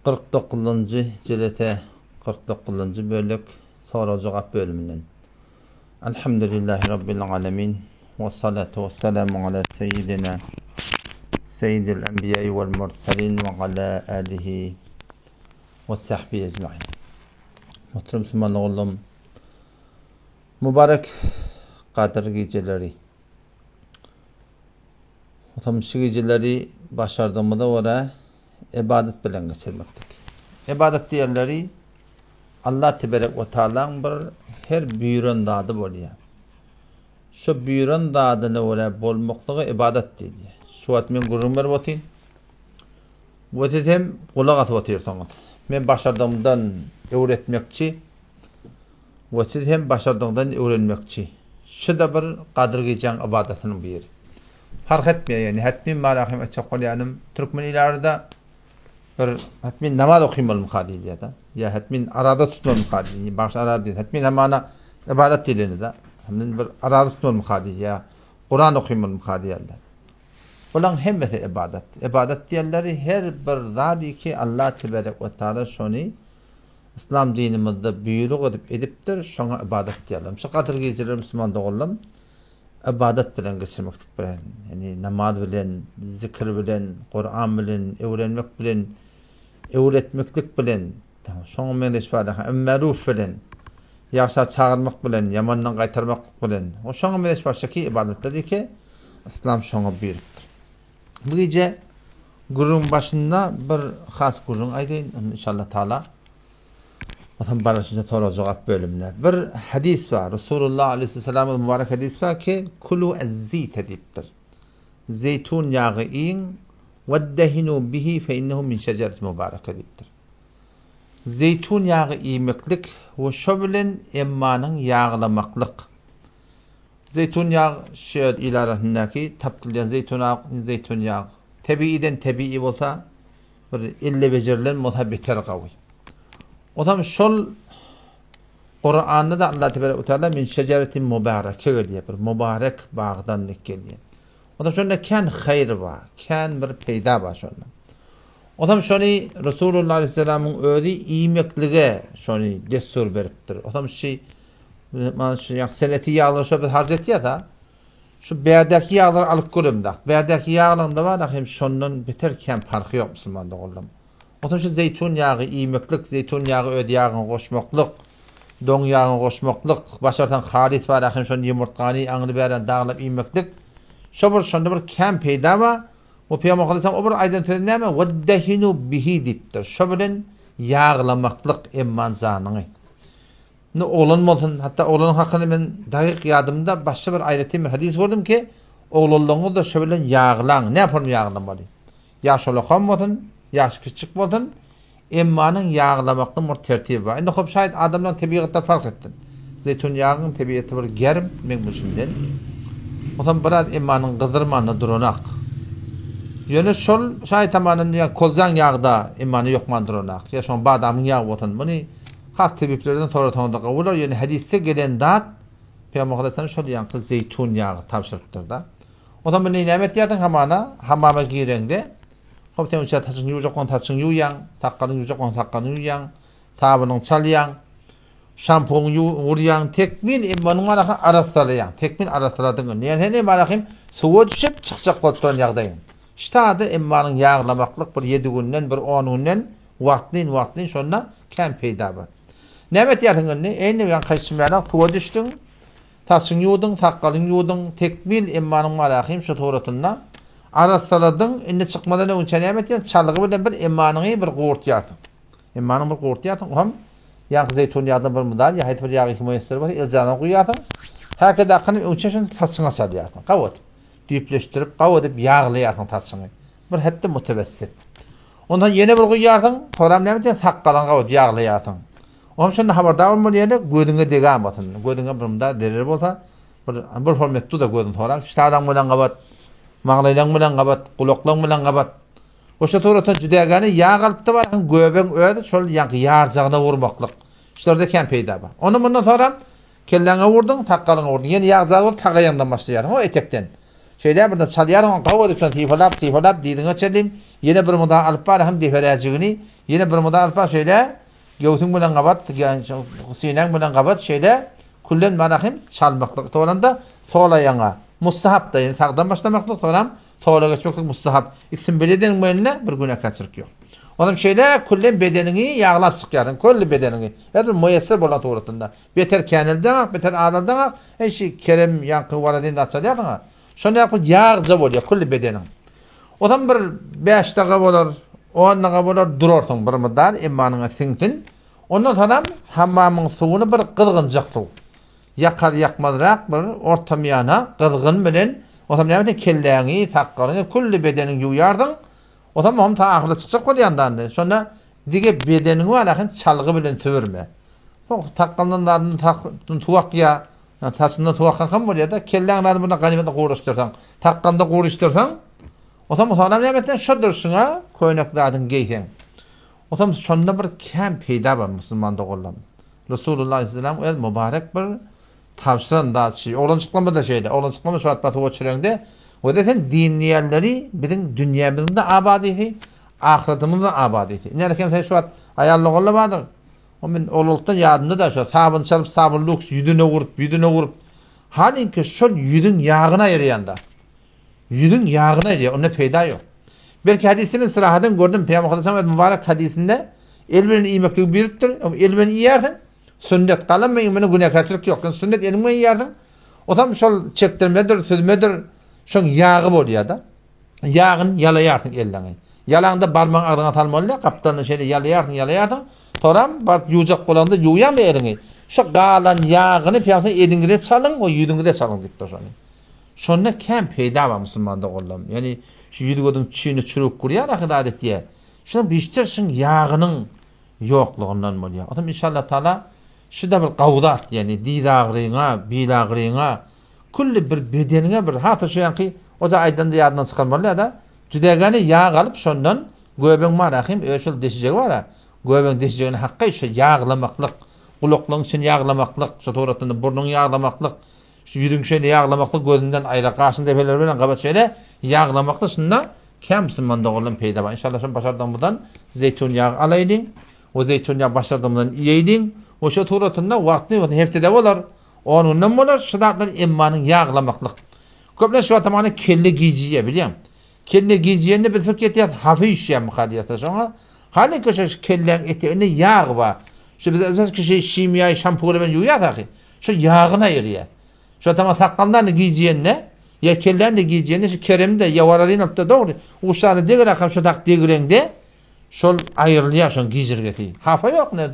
49-njy jelese 49-njy bölek sorag-jogap bölüminden. Elhamdülillahi Rabbil alemin. Ve salatu ve selamu ala seyyidina seyyidil enbiya'i vel mursalin ve ala alihi ve sahbihi ecmain. Muhterem Müslüman oğlum, mübarek Kadir geceleri. Otam şu geceleri başardığımıza göre ibadet bilen geçirmektik. Ibadet diýenleri Allah teberek we taalaň bir her buýran zady bolýar. Şo buýran zadyna görä bolmaklyga ybadat diýilýär. Şu wagt men gürrüň berip otyryn we siz hem gulak asyp otyrsyňyz. Men başardygymdan öwretmekçi we siz hem başardygyňyzdan öwrenmekçi. Şu-da bir Gadyr gijäň ybadatynyň biri. Parh etmeýär ýagny hetmin barahym etjek bolýanym türkmen ilarida bir hetmin namaz okymalymyka diýilýär-de. Ýa hetmin araza tutmalymyka diýilýär. Bagş araza diýilýär. Hetmin hamana ybadat diýilende-de. Hetmin bir araza tutmalymyka diýilýär. Kuran okymalymyka diýýärler. Bulaň hemmesi ybadat. Ybadat diýenleri her bir zady ki Allah teberek we taala şony Yslam dinimizde buýruk edip edipdir, şoňa ybadat diýerler. Şu Gadyr gijeleri musulman doganlarym ybadat bilen geçirmeklik bilen, ýagny namaz bilen, zikir bilen, Kuran bilen, öwrenmek bilen, öwretmeklik bilen, şoňa meňzeş baraka, emmeruf bilen, ýagşa çagyrmak bilen, ýamandan gaýtarmaklyk bilen, o şoňa meňzeş başga ybadatlar ki, Yslam şoňa buýrupdyr. Bu gije gürrüň başynda bir has gürrüň aýdaýyn, inşallah taala. Ondan barasynca sorag jogap bölümine. Bir hadis bar. Resulullah aleyhisselamyň mübarek hadis bar ki, kulu ez-zite diýipdir. Zeýtun ýagy iýiň, weddehinu bihi fe innehu min şejereti mübareke diýipdir. Zeýtun ýagy iýmeklik we şo bilen emmanyň ýaglamaklyk. Zeýtun ýag şu il arasyndaky tapdylýan zeýtun ýag, zeýtun ýag. Tebiiden tebii bolsa, bir elle bejerilen bolsa beter gawy. Onam şol Kuranda da Allah Teala Teala min şeceretin mübareke gelýär. Bir mübarek bagdan gelýär. Onam şonda kän haýyr bar, kän bir peýda bar şonda. Onam şony Resulullah Aleyhisselamyň özi iýmeklige şony dessur beripdir. Onam şu mana şu ýa seneti ýaglary şo biz harç etýäs ha. Şu bärdäki ýaglary alyp göremzok. Bärdäki ýaglaryň-da bar hem şondan beter kän parhy ýok musulman doganlarym. Onsoň şu zeýtun ýagy iýmeklik, zeýtun ýagy öz ýagyňa goşmaklyk, doň ýagyňa goşmaklyk, başarsaň halys bar hem şony ýumurtgany aňry bärden daglap iýmeklik. Şo bir şonda bir kän peýda bar. Bu Pygamber aleyhisselam o bir aýdan sözi näme? Weddehinu bihi diýipdir. Şo bilen ýaglamaklyk emman janyňy. Indi oglan bolsun, hatda oglanyň hakyny men dagyk ýadymda başga bir aýratyn bir hadys gördüm ki, oglanlaryňyzy-da şo bilen ýaglaň. Näme ýaglamaly? Ýaş ulakam bolsun, ýaş kiçjik bolsun, emmanyň ýaglamaklygyň bir tertibi bar. Indi hop şaýat adamlaryň tebigatlar fark etsin. Zeýtun ýagyň tebigaty bir germ, meň bilşimden. Onsoň biraz emmanyň gyzdyrmanda duranak. Ýöne şol şaýat tamanyn ýa kolzaň ýagy-da emmany ýokman duranak. Ýa şoň badamyň ýagy bolsun. Muny has tebiplerden sorasaňyz-da gowy bolar. Ýöne hadysda gelen zat Pygamber aleyhisselam şol ýaňky zeýtun ýagy tabşyrypdyr-da. Onsoň muny näme etýärsiň hamana, hamama gireňde, hop sen üçä saçyňy ýuwjak bolsaň saçyňy ýuwýaň, sakgalyňy ýuwjak bolsaň sakgalyňy ýuwýaň, sabynyňy çalýaň, şampuňy ýuw urýaň, tekmil emmanyň baraka arassalaýaň, tekmil arassaladyň indi. Ýani sen emma suwa düşüp çykjak bolup duran ýagdaýyň. Ştada emmanyň ýaglamaklyk bir ýedi günden, bir on günden wagtlyn wagtlyn şonda kän peýda bar. Näme etýärsiň indi? Eýni ýaňky aýtşym ýaly suwa düşdüň, Saçyňy ýuwduň, sakgalyňy ýuwduň, tekmil emmanyň malahym şu suratynda arassaladyň, indi çykmadan öňünçä näme etýäň, çalgy bilen bir emmanyňy bir gurtýarsyň. Emmanyňy bir gurtýarsyň, oňam ýaňky zeýtun ýagdan bir mydar ýa haýsy bir ýag iki müýesser bolsa eljana guýýarsyň. Häkede akyny öňçe şony saçyňa çalýarsyň. Gawy edip, düýpleşdirip, gawy edip ýaglaýarsyň saçyňy. Bir hetdi mutewessit. Ondan ýene bir guýýarsyň, soram näme etýäň, sakgalyňy gawy edip ýaglaýarsyň. Oňam şonda habardar bolmaly ýene gözüňe degamasyn. Gözüňe bir munda zerer bolsa, bir bir hormetli-da gözüň soram. Şu sadaň bilen gabat, maňlaýlaň bilen gabat, gulaklaň bilen gabat. Goşa suratdan jüdägäni ýag alypda barsyň, göbegiň özi şol ýaňky ýarjagyna urmaklyk. Şularda kän peýda bar. Ondan mundan soram kelläňe urduň, sakgalyňa urduň. Ýene ýag jagy bolup tagaýaňdan başlaýarsyň o etekden. Şeýle birden çalýarsyň, gawy edip şony sypalap, sypalap dyzyňa çenli ýene bir munda alyp bar hem deperäjigini. Ýene bir mydar bar şeýle, göwsüň bilen gabat, synäň bilen gabat şeýle küllen mana hem çalmaklyk. Soňra sol aýagyňa mustahap-da, ýani sagdan başlamaklyk, soňram sola geçmeklik mustahap. Ikisini bile edeniň welin bir günäkärçilik ýok. Onam şeýle küllen bedeniňi ýaglap çykýarsyň, külli bedeniňi. Her bir muýesser bolan suratynda. Beter käneldeňak, beter azaldaňak, eý şi kerem ýaňky warazin zat çalýarsyň-a. Şonda ýaňky ýagja bolýar külli bedeniň. Ozam bir bäş daga bolar, on daga bolar durarsyň bir mydar emmanyňa siňsin. Ondan soňam hammamyň suwuny bir gyzgynjak suw. Ýakar ýakmazrak bir ortamyýana gyzgyn bilen ozam näme etseň kelläňi, sakgalyňy, külli bedeniňi ýuwýarsyň. Ozam ohm ta ahyrda çykjak bolýan da indi. Şonda dige bedeniňi wala hem çalgy bilen sübürme. Soň sakgalyndan zadyndan suw akýa, saçyndan suw akan bolýa-da, kelläň zadyny bunda ganymatly guraşdyrsaň, sakgalynda guraşdyrsaň, ozam osalam näme etseň şo durşuňa köýnek zadyňy geýseň. Ozam şonda bir kän peýda bar musulman doganlarym. Resulullah aleyhisselam öz mübarek bir tabşyran zat şi. Oglanjyklarymyz-da şeýle. Oglanjyklarymyz şu wagt basyp oturyňda, we sen dinleýänleri biziň dünýämiziň-de abadysy, ahyretimiziň-de abadysy. Ine kem sen şu wagt aýal doganlar bardyr. O men oglanlykdan ýadymda-da şo sabyn çalyp, sabyn luks ýüzüne urup, ýüzüne urup. Halyňky şol ýüzüň ýagyny aýyrýanda. Ýüzüň ýagyny aýyrýar, onda peýda ýok. Belki hadysda men syrahadan gördüm, Pygamber sallallahu aleyhi mübarek hadysynda el bilen iýmekligi buýrupdyr. El bilen iýersiň, sünnet galan bilen iýmene günäkärçilik ýok. Sen sünnet eliň bilen iýersiň. Otam şol çekdirmedir, süzmedir, şoň ýagy bolýar-da. Ýagyny ýalaýarsyň elleňi. Ýalaňda barmagyň agzyňa salmaly däl, gapdalyndan şeýle ýalaýarsyň, ýalaýarsyň. Soram baryp ýuwjak bolanda ýuwýaňda eliňi. Şo galan ýagyny pyýasa eliňize çalyň we ýüzüňize çalyň diýipdir şony. Şonda kän peýda bar musulman doganlarym. Ýani şu ýüz-gözüň çüýüni çürük gurýar ahy zat etýär. Şunuň bişter şuň ýagynyň ýoklugyndan bolýar. Otam inşallah taala şu-da bir gawy zat, ýani diz agryňa, bil agryňa, külli bir bedeniňe bir hata şu ýanky oja aýdanda ýadyndan çykarmaly ýa-da jüdägäni ýag alyp şondan göbeň bar ahim öý şol deşijegi bar-a göbeň deşijegini hakgaý şu ýaglamaklyk gulaklaryň içini ýaglamaklyk şu suratynda burnuňy ýaglamaklyk şu ýüzüň şeýle ýaglamaklyk gözünden aýra gaşyň depeleri bilen gabat şeýle ýaglamaklyk şunda kän musulman doganlarym peýda bar inşallah şony başardygymyzdan zeýtun ýagy alaýlyň we zeýtun ýagy başardygymyzdan iýeýliň we şu suratynda wagtly heftede bolar On günden bolar şu zatlar emmanyň ýaglamaklyk. Köplenç şu wagtam ana kelle gijiýä bilýäň. Kelle gijiýende biz pikir etýäs hapa üýşýärmika diýýäs şoňa. Halyňky şu kelläň eteginde ýag bar. Şu biz esas kişi şimiýaýy şampul bilen ýuwýas ahy. Şu ýagyny aýyrýar. Şu wagtam sakgaldan gijiýende ýa kelläni gijiýende şu keremde ýa warazin alypda dogry uçlany degir akam şu tak degireňde Şol aýrylýar şoň gijirgesi. Hapa ýok ne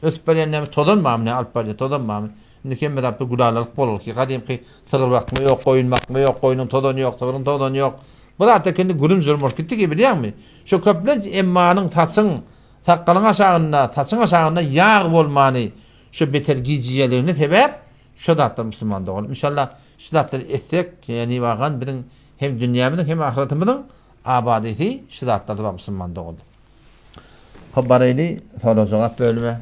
ösüp barýan näme tozan barmy ne alyp barýar tozan barmy. Indi hemme zatda gülalalyk bolar ki gadymky sygyr bakma ýok goýun bakma ýok goýnuň tozany ýok sygryň tozany ýok. Bu zatda kendi gürüm jürüm bolup gitdi ki bilýäňmi. Şo köplenç emmanyň saçyň sakgalyň aşagynda saçyň aşagynda ýag bolmany şo beter gijiýeligine sebäp şo zatlar musulman doganlar. Inşallah şu zatlary etsek ýani wagan biziň hem dünýämiziň hem ahyretimiziň Abadysy şu zatlarda bar musulman doganlar. Hop baraýly sorag jogap bölüme.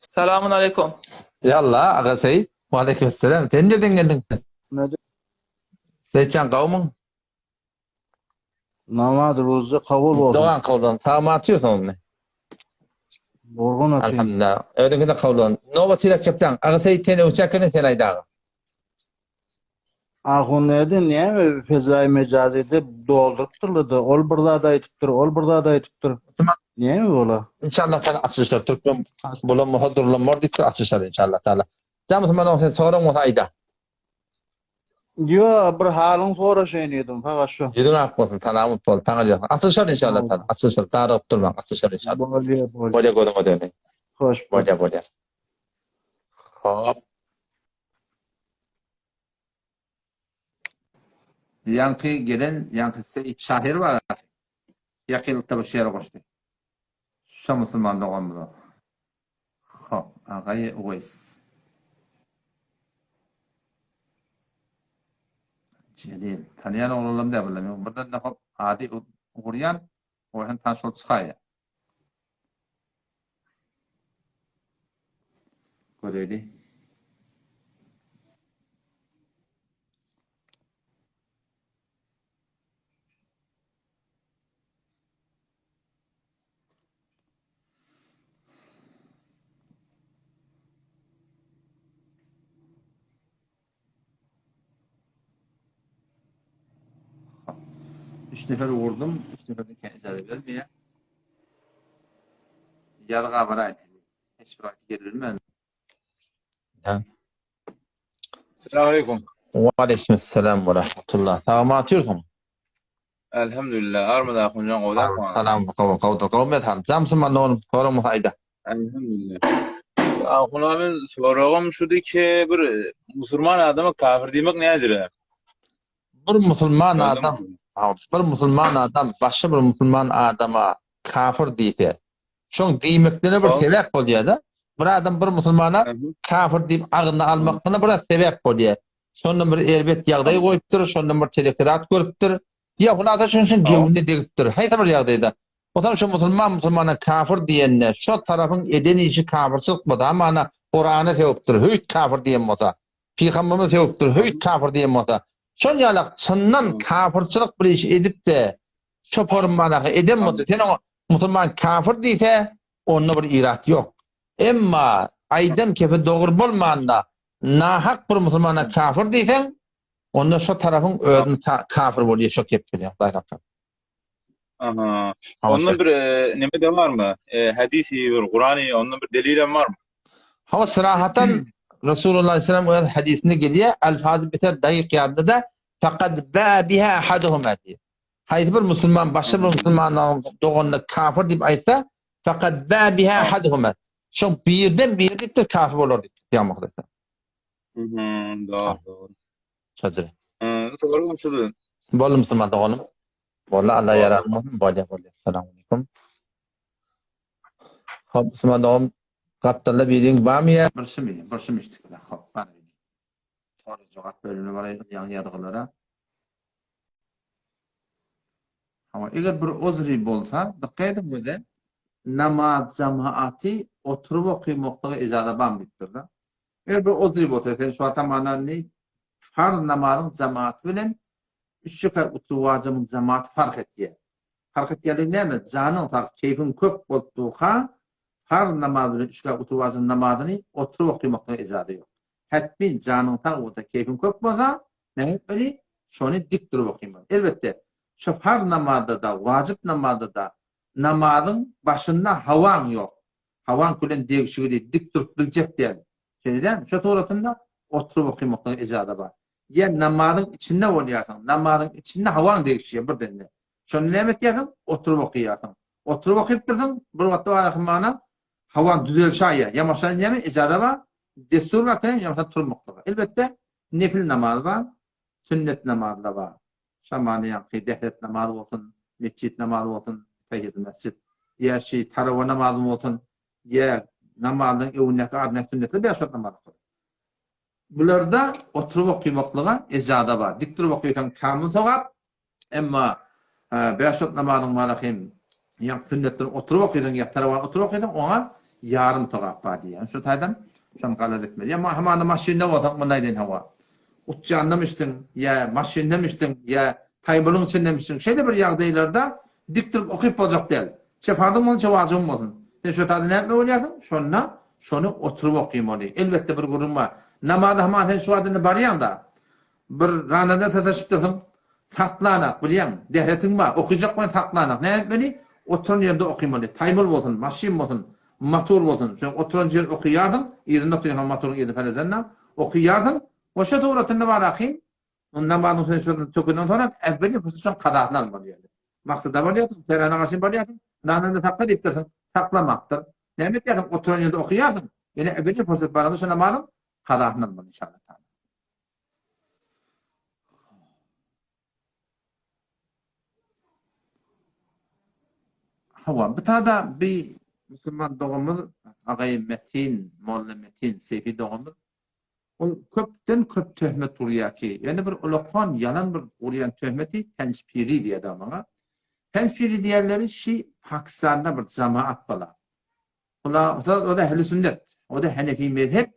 Salamun aleýkum. Ýalla, aga Seýit. Waleýkim salam. Sen nirden geldiň? Seýitjan gowmyň? Namaz ruzy kabul bolsun. Dogan kabul bolsun. Sag atýarsyň ony. Gurgun atyn. Alhamdulillah. Özüňki de kabul bolsun. Nobat ýere kepden. Aga Seýit sen öňçä ekeniň sen aýt aga. Ahun näde näme fezai mejazide doldurypdyrlar-da ol bir zat aýdypdyr ol bir zat aýdypdyr. Näme bola? İnşallah taala açyşlar türkmen bolan bolsa durulan bor diýipdir açyşlar inşallah taala. Jan musulman sen soraň bolsa aýda. Ýo, bir halyň soraşaýyn diýdim, fakat şu. Ýüzüň ak bolsun, salamat bol, saňa ýakyn. Açyşar inşallah taala, açyşar, darygyp durmaň, açyşar inşallah. Bolýar, bolýar. Bolýar gözüňe döneýin. Hoş bol. Bolýar, bolýar. Hop. Ýaňky gelen, ýaňky Seýit şahyr bar. Ýakynlykda bir şeýr goşdy. Şo musulman doganymyza. Hop, Agaýy Uweýs. Jelil. Tanýan oglanlam däl bular. Men birden-de hop ady urýan, o hem tanyş bolup çykaýýar. Göreli. Üç nefer vurdum. Üç neferden kendi icazet bermeýär. Ýazga bir aýt. Hiç bir aýt gelbilmän. Selamun aleyküm. Wa aleyküm selam we rahmetullah. Sagmy atýorsyň? Elhamdülillah. Armada akunjan gowda mı? Salam, gowy, gowdy, gowy men Jamsyn man oğlum, soraň aýda. Elhamdülillah. Ahun men soragym şudy ki bir musulman adama kafir diýmek näjire? Bir musulman adam, bir musulman adam başga bir musulman adama kafir diýse, şoň diýmeklerine bir sebäp bolýar-da. Bir adam bir musulmana kafir diýip agzyna almaklygyna bir sebäp bolýar. Şondan bir erbet ýagdaý goýupdyr, şondan bir teleke zat görüpdir. Ýa hulasa şoň üçin göwnüne degipdir. Haýsy bir ýagdaýda. Bolsam şo musulman musulmana kafir diýende, şo tarapyň eden işi kafirçilik bolsa, hamana Kurana sögüpdir, hüýt kafir diýen bolsa, Pygamberimize sögüpdir, hüýt kafir diýen bolsa, şol ýalak çyndan kafirçilik bir iş edip-de, şo forumadaky eden bolsa, sen oňa musulman kafir diýse, onda bir irat ýok. Emma aýdan kepi dogry bolmanda, nahak bir musulmana kafir diýseň, onda şo tarapyň özüni kafir bolýar şo kep bilen. Hudaý saklasyn. Aha. Ondan bir e, neme de barmy? E, hadisi bir Kurany ondan bir delil hem barmy? Hawa syrahatan Resulullah aleyhisselam öz hadisinde gelýär, alfazy beter daýyk ýadynda da faqad ba biha ahaduhuma diýip. Haýsy bir musulman başga bir musulmanyň doganyna kafir diýip aýtsa, faqad ba biha ahaduhuma. Şoň birden biri diýipdir kafir bolar diýip Pygamber aleyhisselam. Mhm, dogry, dogry. Şodur. Soragym şudur. Boldy musulman doganym. Boldy Allah ýaraň bolsun. Bolýa bolýa. Salam aleyküm. Hop musulman doganym gapdalda biriň barmy ýa? Bir şumy, bir şumy işdikler. Hop bar. Sorag jogap bölümine baraýlyk ýaňy ýazgylara. Hawa, eger bir ozri bolsa, dykgat ediň göze, namaz jamaaty oturyp okymaklyga ijaza barmy diýipdir-de. Eger bir ozri bolsa, sen şu atamana indi farz namazyň jemaaty bilen üç rekat oturyp wajybyň jemaaty fark etýär. Fark etýärligi näme? Janyň sag, keýpiň kök bolup durka, farz namaz bilen üç rekat oturyp wajybyň namazyny oturyp okymaklyga ijaza ýok. Hetmin janyň sag bolsa, keýpiň kök bolsa, näme etmeli? Şony dik durup okymaly. Elbetde, şu farz namazda-da, wajyp namazda-da namazyň başynda hawaň ýok. Hawaň bilen degşigini dik durup biljek däl. Şeýle dälmi? Şo suratynda oturyp okymaklyga ijaza bar. Ýa namazyň içinde bolýarsyň, namazyň içinde hawaň degişýär birdende. Şonda näme etýärsiň? Oturyp okaýarsyň. Oturyp okyp dursuň, bir wagtda bar ahmana hawaň düzelşaýýar. Ýa maşa näme ijaza bar? Dessur bar, ýa maşa turmaklyga. Elbetde, nefil namaz bar, sünnet namazlar bar. Şamany ýaňky dehret namazy bolsun, metjit namazy bolsun, tahiýatul mesjid, ýa şi tarawa namazy bolsun, ýa namazyň öňündäki ardyndaky sünnetler bäş wagt namaz okaly. Bularda oturyp okymaklyga ejaza bar. Dik durup okysaň kamyl sogap, emma bäş wagt namazyň bar hem ýaňky sünnetlerini oturyp okysaň ýa tarawa oturyp okysaň oňa ýarym sogap bar diýýär. Şu taýdan şony galat etmeli. Ýa hamana maşynda bolsaň mundaý diýen hawa. Uçýandamyşdyň, ýa maşyndamyşdyň, ýa taýbylyň içindemişdiň. Şeýle bir ýagdaýlarda dik durup okyp boljak däl. Çe farzyň bolsun, çe wajybyň bolsun. Sen şo taýda näme bolýarsyň? Şonda şony oturyp okymaly. Elbetde bir gürrüň bar. Namaza haman sen şu wagt indi barýaň-da. Bir ranadan sataşyp dursuň. Saklanak, bilýäň, dähretiň bar. Okyjak bilen saklanak. Näme etmeli? Oturan ýerde okymaly. Taýmyl bolsun, maşyn bolsun, motor bolsun. Şo oturan ýer okyýarsyň, yzynda oturýan motoryň yzyny felezenna. Okyýarsyň. We şo suratynda bar ahy. Namazyň sen şondan tökenden soňra äwweli pursat şoň kazasyny almaly ýerde. Maksada barýarsyň, terana garşy barýarsyň, nananda sakla diýip dursuň, saklamapdyr. Näme etýärsiň? Oturan ýerde okyýarsyň. Ýöne äwweli pursat baranda şo namazyň kazasyny almaly inşallah. Hawa, bu tada bir musulman doganymyz Agaý Metin, Molla Metin Seýfi doganymyz ol köpden köp töhmet urýar ki, ýöne bir ulakan ýalan bir urýan töhmeti Penç Piri diýýär da maňa. Penç Piri diýenleri şi Pakistanda bir jamaat bala. Ola, o da ehli sünnet. O da Hanefi mezhep.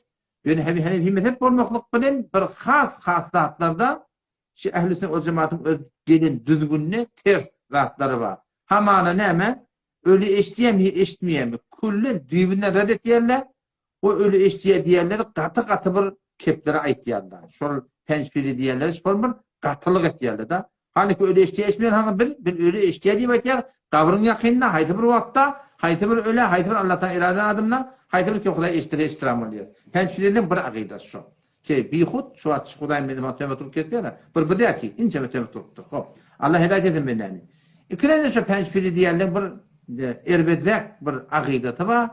Ýöne Hanefi mezhep bolmaklyk bilen bir has has zatlarda şu ehli sünnet we cematyň öz gelen düzgünine ters zatlary bar. Hamana näme? Öli eşitýärmi, eşitmeýärmi? Küllen düýbünden red etýärler. O öli eşitýär diýenleri gaty-gaty bir kepleri aýtýarlar. Şol pençpiri diýenleri şol bir gatylyk etýärler-de. Hanyki öli eşitýär eşitmeýär haňy biz, biz öli eşitýär diýip aýtýar. Gabryň ýakynynda haýsy bir wagtda, haýsy bir ölä, haýsy bir Allahdan irade eden adamda, haýsy bir ki Hudaý eşitdirse eşitdiren bolýar. Pençpiriniň bir akydasy şo. Ki bihut şu wagt şu Hudaý meni maňa töhmet urup kesýär-ä. Bir bu däl ki, inçeme töhmet urupdyr. Hop. Allah hedaýat etsin bendäni. Ikilenji şo pençpiri diýenleň bir erbedräk bir akydasy bar.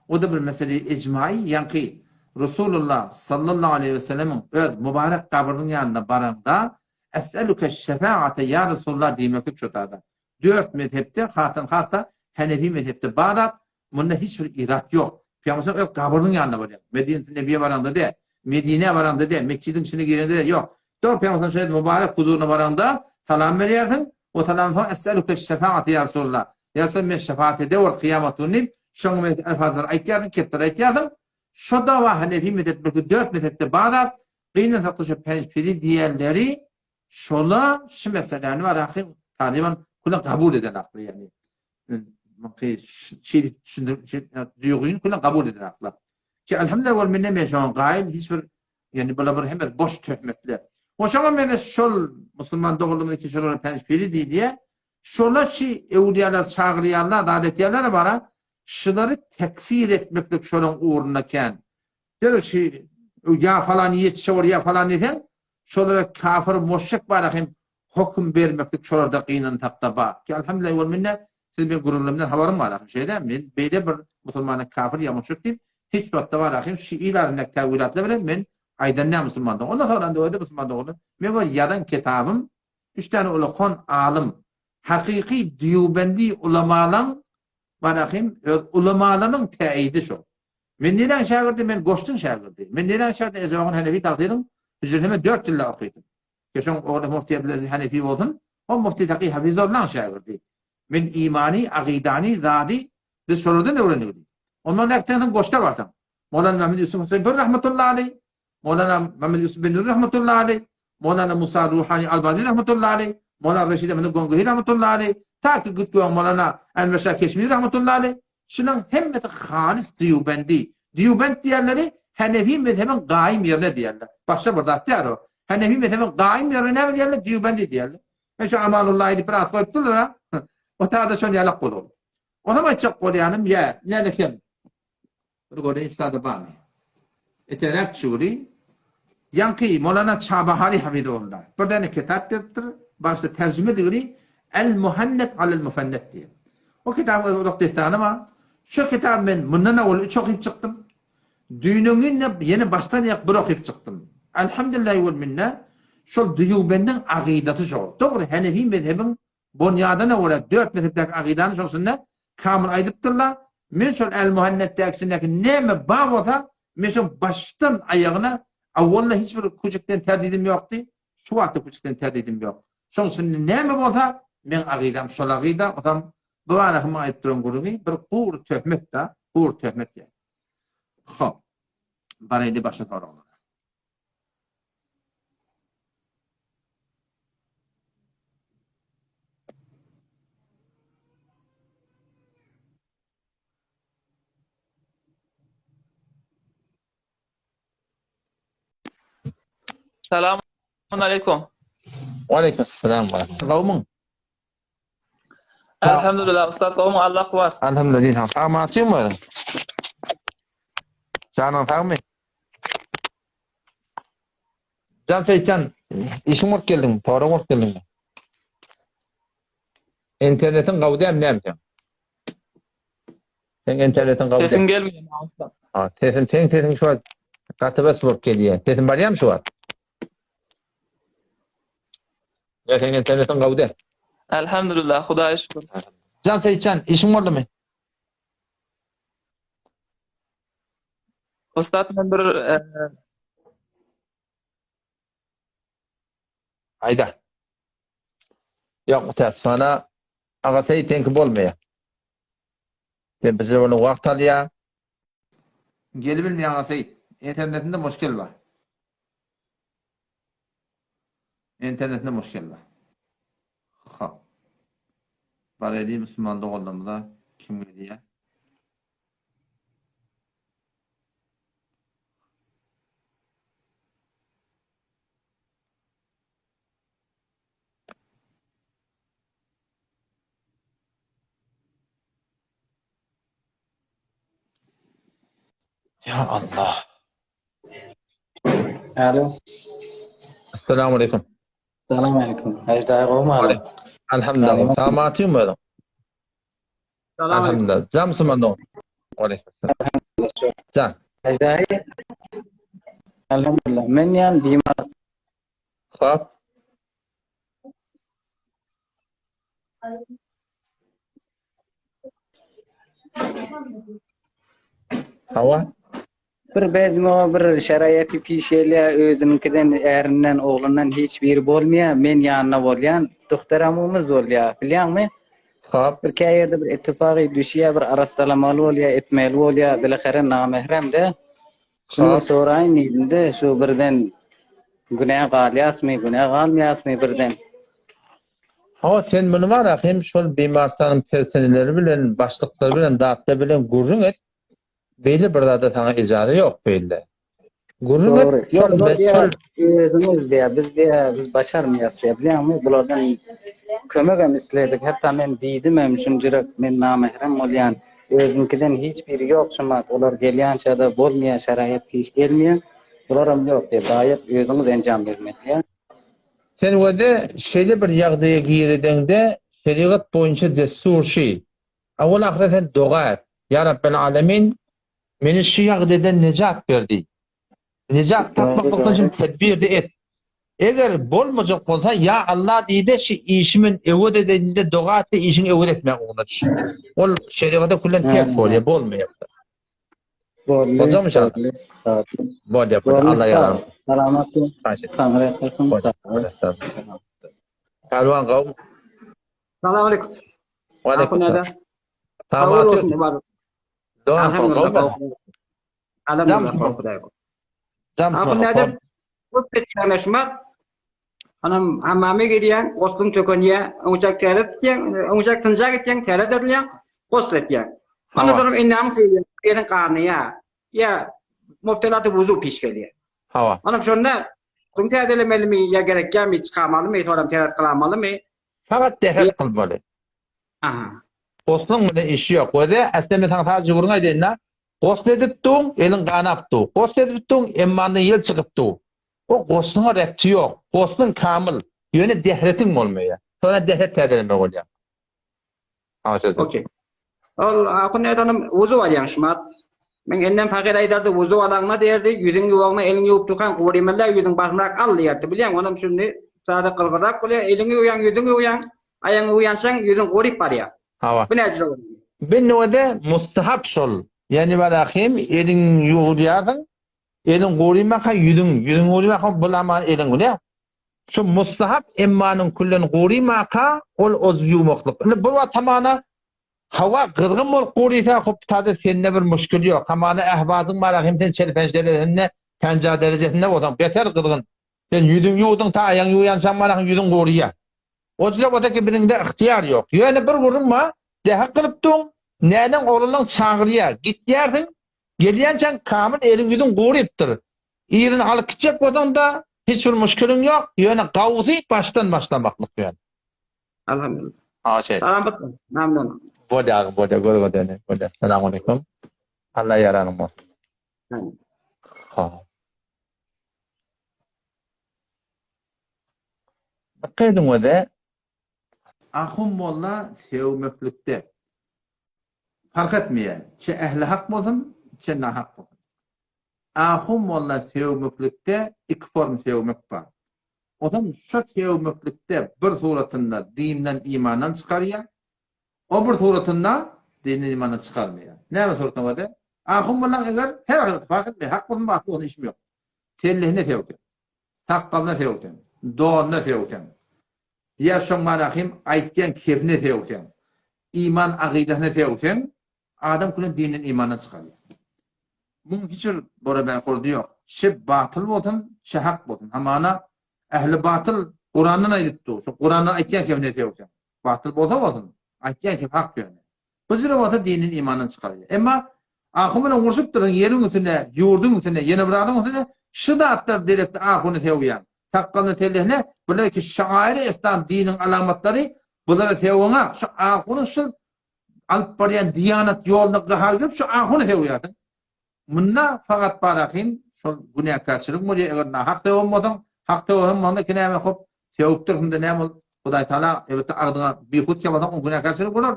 O-da bir mesele ijmaý, ýaňky Resulullah sallallahu aleýhi we sellemiň öz mübarek gabrynyň ýanyna baraňda, Es'elukeş şefa'ate ýa Resulullah diýmeklik şo zada. Dört mezhepde, hasdan has-da Hanefi mezhepde bar zat, munda hiç bir irat ýok. Pygamber öz gabrynyň ýanyna barýar. Medinesi Nebiýe baraňda däl, Medinä baraňda däl, metjidiň içine gireňde däl, ýok. Dogry Pygamber şo mübarek huzuryna baraňda salam berýärsiň, o salamdan soň Es'elukeş şefa'ate ýa Resulullah. Ýa sen men şefaat edewür kyýamat güni diýip, şoňa meňzeş elfazlary aýtýarsyň, kepleri aýtýarsyň. Şo dawa hanefi mezhep belki dört mezhepde bar zat, gynansakda şo penjpiri diýenleri şola şu meseläni bar ahy talyban külen kabul eden akly ýagny. Mümkin şeýdip düşündirip duýgyny külen kabul eden akly. Ki elhamdülillah wal minne men şoňa gaýyl hiç bir ýagny bular bir hemmesi boş töhmetler. O şoňa meňzeş şol musulman doganlarymyz ki şolara penjpiri diýilýär. Şola şi öwlüýalar çagyrýarlar, zat etýärler bara, şylary tekfir etmeklik şolaň ugrunda kän. Derrew şi ýa falan ýetişe bor, ýa falan diýseň, şolara kafir, moşrik bara hem hokum bermeklik şolarda gynansakda bar. Ki alhamdulillah ol mende siz men gürrüňlerimden habarym bar ahim şeýle men beýle bir musulmana kafir ýa moşrik diýip hiç wagtda bar ahim şi il arasyndaky täwilatlar bilen men aýdan däl musulman dogan. Ondan soň indi musulman doganlar men ol ýazan kitabym Üç däne ulakan alym, hakyky dýubendi ulamalaň barahym öz ulamalarynyň täýidi şo. Men neräň şägirdi, men Goştuň şägirdi. Men neräň şägirdi, Ejebagyň Hanefi tagsyryň hüjresinde men dört ýylla okydym. Keşoň ogly Mufti Abdulaziz Hanefi bolsun, o Mufti Taki Hafizollaň şägirdi. Men imany, agydany, zady biz şolardan öwrendigini. Ondan äktensoň Goşda barsaň. Molana Mehmet Ýusuf Huseýn Pür rahmetullahi aleý, Mowlana Muhammed Ýusuf bin Nuri rahmetullahi aleý, Mowlana Musa Ruhani Albazi rahmetullahi aleý, Mowlana Reşid Ahmed Gongohi rahmetullahi aleý, ta ki gitgöň Mowlana Enwer Şah Keşmiri rahmetullahi aleý, şularyň hemmesi halys dýubendi. Dýubend diýenleri Hanefi mezhebiň gaýym ýerine diýerler. Başga bir zat däl o. Hanefi mezhebiň gaýym ýerine näme diýerler? Dýubendi diýerler. Men şu Amanullah diýip bir at goýupdyrlar-a. O tada şon ýalak bolar. Onam aýtjak bolýanym, ýa, näme kem. Bir göreýin üstada barmy? Eteräk çüwri. Ýaňky Molana Çabahary Hafizullah bir däne kitap ýazypdyr. Başda terjime digini El Muhannet alel Mufennet diýip. O kitabyň öz uzak dessany bar. Şo kitaby men mundan owal üç okyp çykdym. Düýnüňinde ýene başdan aýak bir okyp çykdym. Elhamdülillahi wel minne şol Dýubendiň agydasy şol. Dogry Hanefi mezhebiň Bonýadyna görä dört mezhepdäki akydany şol içinde kamyl aýdypdyrlar. Men şol Äl-Muhannetdäkisindäki näme bar bolsa, men şoň başdan aýagyna awwalda hiç bir küçükden terdidim ýokdy, şu wagtda küçükden terdidim ýok. Şoň içinde näme bolsa, meň akydam şol akyda, osam bu barada maňa aýdyp duran gürrüňi bir gury töhmet-da, gury töhmet ýa. Hop. Baraýly başga soraglara. Salam aleýkum. Waleýkim salam we rahmetullah. Gowmyň? Elhamdülillah ustad gowmy Allah kuwwat. Elhamdülillah sagmy atyňmy? Janyň sagmy? Jan Seýitjan, işiň bolup geldiňmi? Sorag bolup geldiňmi? Internetiň gawy dämi näme seň? Seň internetiň gawy Sesim gelmeýär ussat. Ha, sesim seň sesiň şu wagt gaty bes bolup gelýär. Sesim barýarmy şu wagt? Ýa seň internetiň gawy däl. Elhamdülillah, Hudaýa şükür. Jan Seýitjan, işiň boldumy? Ussat men bir e, Aýda. Ýok, mütässifana Aga Seýit seňki bolmaýar. Sen bize wagt alýar. Gelibilmeýäňa Seýit. Internetinde muşkil bar. Internetinde muşkil bar. Hop. Bareli musulman doganlarymyza kim gelýär? Ya Allah. Alo. Assalamu aleykum. Salam aleyküm. Hajy daýy gowmy halyň? Alhamdulillah. Salamatym özüň. Alhamdulillah. Jam musulman dogan. Aleyküm. Jan. Hajy daýy. Alhamdulillah. Men ýan bimar. Hop. Hawa. Bir bezme bir şeraýaty piş gelýär, özüniňkiden, ärinden, oglundan hiç biri bolmaýar, men ýanynda bolýan, duhtaramymyz bolýar, bilýäňmi? Hop. Bir käýerde bir ittifagy düşýär, bir arassalamaly bolýar, etmeli bolýar, bilahare namährem-de. Şuny Hop. soraýyn diýdim-de, şu birden günä galýasmy, günä galmaýasmy birden? Hawa, sen muny bar-a, hem şol bimarystanyň personelleri bilen, başlyklary bilen, zatlar bilen gürrüň et. Beýle bir zada saňa ijaza ýok beýle. Gürrüň et, Dogry. Ýok, şol olar diýýär, şol özüňiz diýýär, biz diýýär, biz başarmaýas diýýär. Bilýäňmi, bulardan kömegem isledik. Hatda men diýdimem, şunjurek men namährem bolýan. Özüňkiden hiç biri ýok şumat. Olar gelýänçä-de bolmaýar, şaraýat hiç gelmeýär. Bularam ýok diýýär. Baýat özüňiz enjam bermeli diýýär. Sen wede şeýle bir ýagdaýa giredeňde şerigat boýunça dessur şi, Awal ahyra sen doga et, Ýa Rabbel Alemin, meni şu ýagdaýdan nejat ber diý. Nejat tapmaklykdan üçin tedbir-de et. Eger bolmajak bolsa, Ýa Allah diý-de, şu işi men öwez edeýin diý-de doga et-de işiňi öwez etmäge ugruna düş. Ol şerigata küllen ters bolýar, bolmaýar. Boldy. Boljakmy inşallah? Boldy. Sag ol. Bolýar, bolýar. Boldy. Allah Sag ýarar. ol. Salamat bol. Haýyş et. Taňry ýalkasyn. Bolýar, Sag ol. bolýar, sag ol. Pälwan gowmy? Salam aleyküm. Wa aleyküm Akunada. selam. Sag Salamat bolsun ýok. ibadet. Dogam Alhamdulillah. gowmy? Alhamdulillah. Jam Hudaý. Jam Akunada bu petşanlaşma Anam hammama girýän, gosluň tökenýär, oňçak täret etýän, oňçak tynja gitýän, täret edilýän, gosl etýän. Ondan Hawa. soň endamyň söýýän, ýeriň ganyýar. Ýa mubtelaty wuzu piş gelýär. Hawa. Anam şonda gosluň täzelemelimi ýa gerekýärmi, çykamalymy, soram täret kylamalymy? Fakat dehret kylmaly. Aha. Gosluň bilen işi ýok. Weze äsle men saňa sadece gürrüň aýdaýyn-da. Gosl edip duň, eliň ganap du. Gosl edip duň, emmandan ýel çykyp du. O gosluňa repti ýok. Gosluň kamyl. Ýöne dehretiň bolmaýar. Şonda dehret täzelemek bolýar. Hawa sözüm. Okey. Ol ahun nädanym wuzu alýaň şumat. Meň ennem pahyr aýdardy wuzu alaňda diýerdi, ýüzüň ýuwagyna eliňi ýuwup durkaň gurymylla ýüzüň basymrak al diýerdi. Bilýäň onam şuny sada gylgyrrak bolýar, eliňi ýuwýaň, ýüzüňi ýuwýaň, aýagyňy ýuwýançaň ýüzüň guryp barýar. Hawa. Bu näjele bolýar? Bir nöwede mustahap şol. Ýagny barahym eliňi ýuwulýarsyň, eliň gurymaka ýüzüň, ýüzüň gurymaka bulaman eliň bilýäň. Şu mustahap emmanyň küllen gurymaka ol oz ýuwmaklyk. Indi bir wagt hamana hawa gyzgyn bolup gurysa hop tada sende bir muşkil ýok. Hamana ähwazyň barahym sen çelpenç derejesinde, penja derejesinde bolsaň beter gyzgyn. Sen ýüzüňi ýuwduň ta aýagyňy ýuwýançaň barahym ýüzüň guryýar. Ojra bolsa ki biziňde ygtyýar ýok. Ýöne bir gürrüň bar, dehe kylyp duň, näneň oglunyň çagyrýar. Gitýärsiň, gelýänçäň kamyl eliň ýüzüň gurypdyr. Yzyny alyp gitjek bolsaň-da hiç bir muşkiliň ýok, ýöne gawusy başdan başlamaklyk ýöne. Alhamdulillah. Ha şeýle. Salamat bol. Mamnun. Bolýar agam bolýar göz gözeni bolýar. Salam aleýkum. Allah ýaranyň bolsun. Ha. Dikkat ediň öze. Ahun molla sögmeklikde parh etmeýär. Çe ähli hak bolsun, çe nahak bolsun. Ahun molla sögmeklikde iki form sögmek bar. Onsoň şo sögmeklikde bir suratynda dinden imandan çykarýar. O bir suratynda dinden imandan çykarmaýar. Näme suratynda öze? Ahun mollaň eger her hal parh etmeýär. Hak bolsun batyl bolsun işim ýok. Sellehine sögse. Sakgalyna sögseň, donuna sögseň, ýa şoň manahym aýtýan kefine sögseň, iman agydasyna sögseň, adam külen dinden imandan çykarýar. Muň hiç bir bora berhurdy ýok. Şe batyl bolsun, şe hak bolsun. Hamana ähli batyl Kurandan aýdyp dur. Şo Kurandan aýtýan kebine sögseň. Batyl bolsa bolsun, aýtýan kep hak ýöne. Byjyra bolsa diniň imandan çykarýar. Emma ahun bilen urşupdyrsyň ýeriň üstünde, ýurduň üstünde, ýene bir zadyň üstünde şu zatlar derekli ahuny sögýäň. Sakgalyny tellehine bular ki şairi islam diniň alamatlary bulara sögüňak. Şu ahunyň şu alyp barýan diýanat ýoluna gahar gelip şu ahuny sögýärsiň. Munda fakat barahyn şol günäkärçilik bolýar, eger nahak sögen bolsaň, hak sögen bolsaň ki näme hop sögüpdirsiň-de näme ol Hudaý Taala elbetde agzyňa bihut kep alsaň ol günäkärçilik bolar.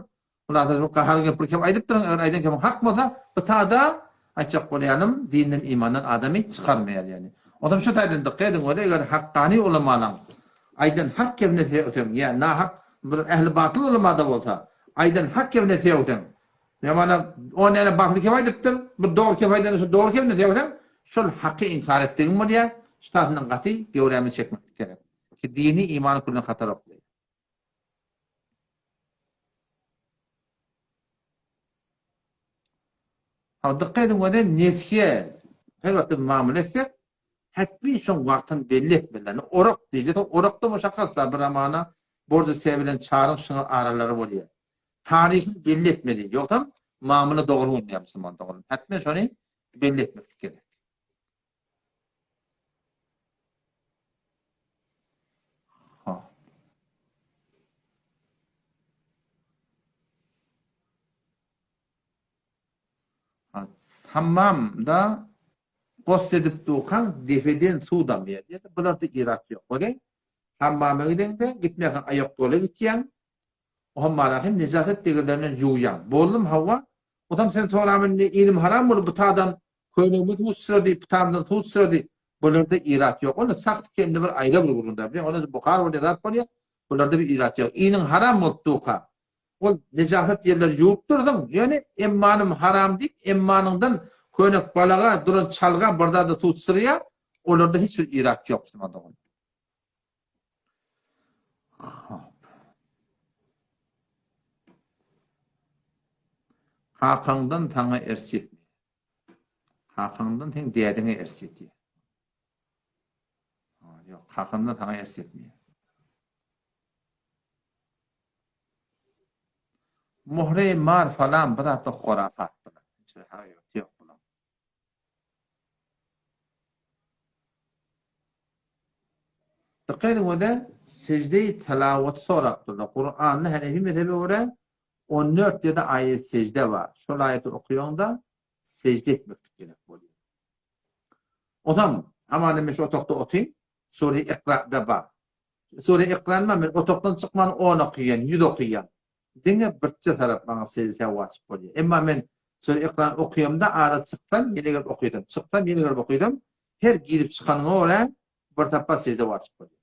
Hulasa şu gaharyň gelip bir kep aýdypdyryn, eger aýdan kepiň hak bolsa, bu tada aýtjak bolýanym dinden imandan adamy çykarmaýar ýagny. Onsoň şu taýdan dykgat ediň özi eger hakkany ulamalaň aýdan hak kepine sögseň ýa nahak bir ähli batyl ulamada bolsa aýdan hak kepine sögseň Ýa-da o näme batyl kep aýdypdyr, bir dogry kep aýdanda şu dogry kepini sögseň, şol haky inkar etdigiň bolýar, ştatyndan gaty göwrämi çekmeklik gerek. Ki dini imany külden hatar oklaýar. Ha dykgat ediň özi neshe her wagtda mamla etsek, hetmi şoň wagtyny belli etmeli. Orak diýilýär. Orakda muşakkas bir amana borjy sebilen çaryň şyňa aralary bolýar. Taryhyny belli etmeli. Ýogsam mamla dogry bolmaýar musulman dogan. Hetmen şony belli etmeklik gerek. Ha. Hammamda gost edip durkaň depeden suw damýar diýýär. Bularda irat ýok. Göre. Hammama gideňde gitmeýärsiň aýak gola gitýäň. Ohammara hem nejasat degerlerinden ýuwýaň. Boldum hawa. Otam sen soram indi inim haram bolup bu tadan köýnegime suw çyçrady, pytamdan suw çyçrady. Bularda irat ýok. Onda sahty kendi bir aýra bir gürrüň da. Bilýäň, onda buhar bolýar, zat bolýar. Bularda bir irat ýok. Iniň haram bolup durka. Ol nejasat ýerleri ýuwup dursuň, ýöne emmanym haram diýip, emmanyňdan könek balaga, duran çalga bir zada suw çyçraýar. Olarda hiç bir irat ýok, musulman dogan. Hop. Kakaňdan saňa ers ýetmeýär. Kakaňdan seň dädiňe ers ýetýär. Ýok, kakaňdan saňa ers ýetmeýär. Muhre mar falan bu zatlar horafat bular. Hiç bir hakykaty ýok bulaň. Dykgat ediň öde sejde-i tilawaty sorapdyrlar. Kuranda Hanefi mezhebe görä 14 ýerde aýat sejde bar. Şol aýaty okaýaňda sejde etmeklik gerek bolýar. Ozam hamana men şu otagda otyryn, sure Ikra'da bar. Sure Ikra'ny men otagdan çykman 10 okaýan, 100 okaýan. Diňe birçe tarap maňa sejde sehw açyp bolýar. Emma men sure Ikrany okaýamda ara çyksam ýene gelip okydym, çyksam ýene gelip okydym, her girip çykanyňa görä bir sapa sejde wajyp bolýar.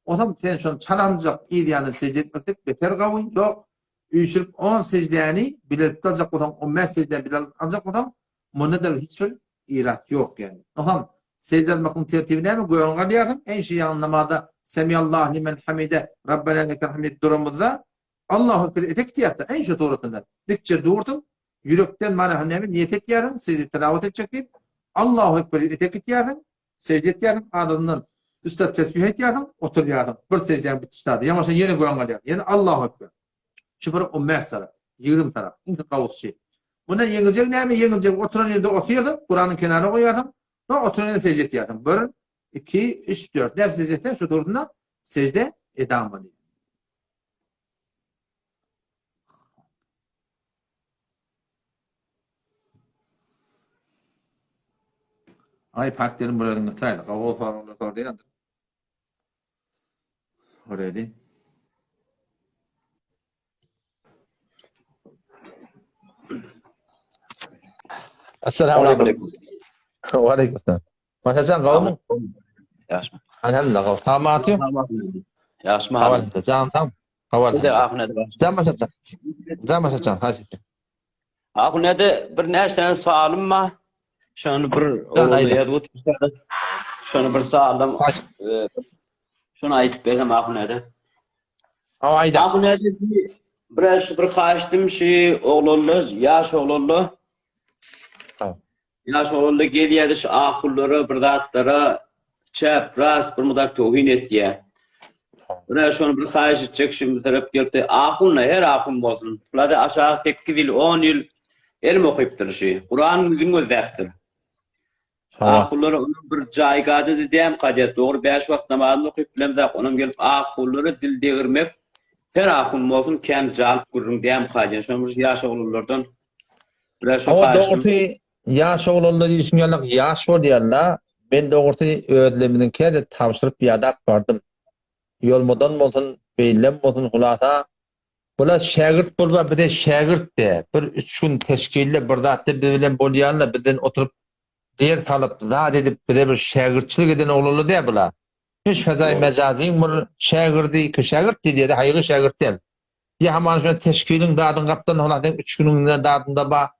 Onsoň sen şony çalamjak yz ýanyna sejde etmeklik beter gawy, ýok, üýşürip on sejdäni bilelikde aljak bolsaň, on bäş sejdäni bile aljak bolsaň, munda-da hiç bir irat ýok ýaly. Onsoň sejde almaklygyň tertibi näme? Gögüňi galýarsyň, eý şu ýaňy namazda Semiallahu limen hamide, Rabbena lekel hamd diýip duramyzda, Allahu ekber etek diýýärdi, eý şu suratynda. Dikje dursuň, ýürekden mana näme niýet etýärsiň, sejde tilawat etjek diýip, Allahu ekber diýip etek gitýärsiň, Sejde etýärsiň, azyndan üç tesbih aýtýarsyň, oturýarsyň. Bir sejdäň bitiş zady. Ýa bolmasa ýene göň galýar. Ýene Allahu ekber. Şu bir 15 tarap, 20 tarap. Iň gowusy. Mundan ýeňiljek näme? Ýeňiljek oturan ýerde otyrsyň, Kuranyň kenaryna goýarsyň, we oturan ýerde sejde etýärsiň. 1 2 3 4. Näçe sejde etseň, şu durunda sejde edam bolýar. Ay pak derim bir özüň getirayli. Gawy soraglar sor diýendir. Oreli. Assalamu alaykum. Wa alaykum assalam. Maşajan gawmy? Ýaşmy? Alhamdulillah gaw. Samaty? Ýaşmy? Hawa, jan tam. Hawa. Ede ahunede bar. Jan maşajan. Jan maşajan, haýsy? Ahunede bir näçe tane sualym bar. Şony bir ýazyp otursa. Şony bir sualym. E, şony aýdyp bersem ahunede. Hawa aýda. Ahunede bir şu bir haýyşdym şu oglanlar, ýaş oglanlar. Hawa. Ýaş oglanlar gelýärdi şu ahunlara bir zatlara çäp rast bir mudar töwhin etýär. Ine şony bir haýyş etjek şu bir tarap gelipdi. Ahun her ahun bolsun. Bulada aşağı 8 ýyl 10 ýyl elm okypdyr şu. Kuranyň ýüzüni gözläpdir. Ahunlara onuň bir jaýgady däm kadyýet dogry 5 wagt namazyny okyp bilemzak onuň gelip ahunlara dil degirmek her ahun bolsun kän jalyp gürrüň däm kadyýet. Şony bir ýaş oglanlardan Biraz şu Hawa haýyşym. dogrusy ýaş oglanlar diýşiň ýaly ýaş bolýarla. Men dogrusy özleminiňkä-de tabşyryp ýadap bardym. Ýolmadan bolsun, beýlem bolsun hulasa bular şägirt bolba bize şägirt-de bir üç gün teşkilde bir zatda biz bilen bolýarla bizden oturyp ders alyp zat edip bize bir şägirtçilik eden oglanlar däl bular. Hiç fezaý mejazyň bir şägirdi, ki şägirt diýilýär-de haýygy şägirt däl. Ýa hamana şo teşkiliň dadyň gapdalynda hola seň üç günüňde dadynda ba.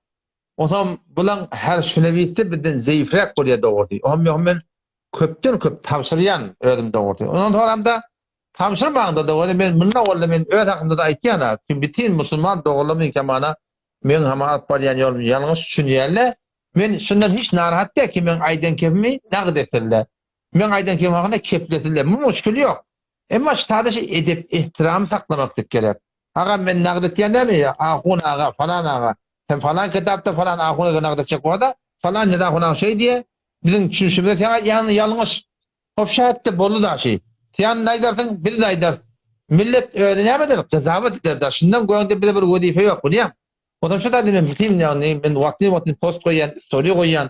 Onsoň bulaň her şünewisi bizden zeýifräk bolýar dogrusy. Oňam ýok men köpden köp tabşyrýan özüm dogrusy. Ondan soňramda tabşyrmaňda dogry men munda boldy men öz hakymda-da aýtýan-a. Çünki bütin musulman doganlarym hamana meň hamana alyp barýan ýolum ýalňyş düşünýärler. Men şundan hiç narahat däl ki meň aýdan kepimi nagt etsinler. Meň aýdan kepim hakynda keplesinler. Bu muşkil ýok. Emma ştada şu edep-ehtiramy saklamaklyk gerek. Agam men nagt etýän dälmi ýa ahun aga, falan aga, sen falan kitapda falan ahun aga nagt etjek bolda, falan ýerde ahun aga şeý diýýär, biziň düşünişimize seň aýdýanyň ýalňyş. Hop şätdi boldy da şi. Sen aýdarsyň, biz de aýdarys. Millet özi näme eder? Gyzawat eder da. Şundan göňde bize bir wezipe ýok, bilýäň. Ondan şu da men bütin ýagny men wagtly-wagtly post goýýan, story goýýan.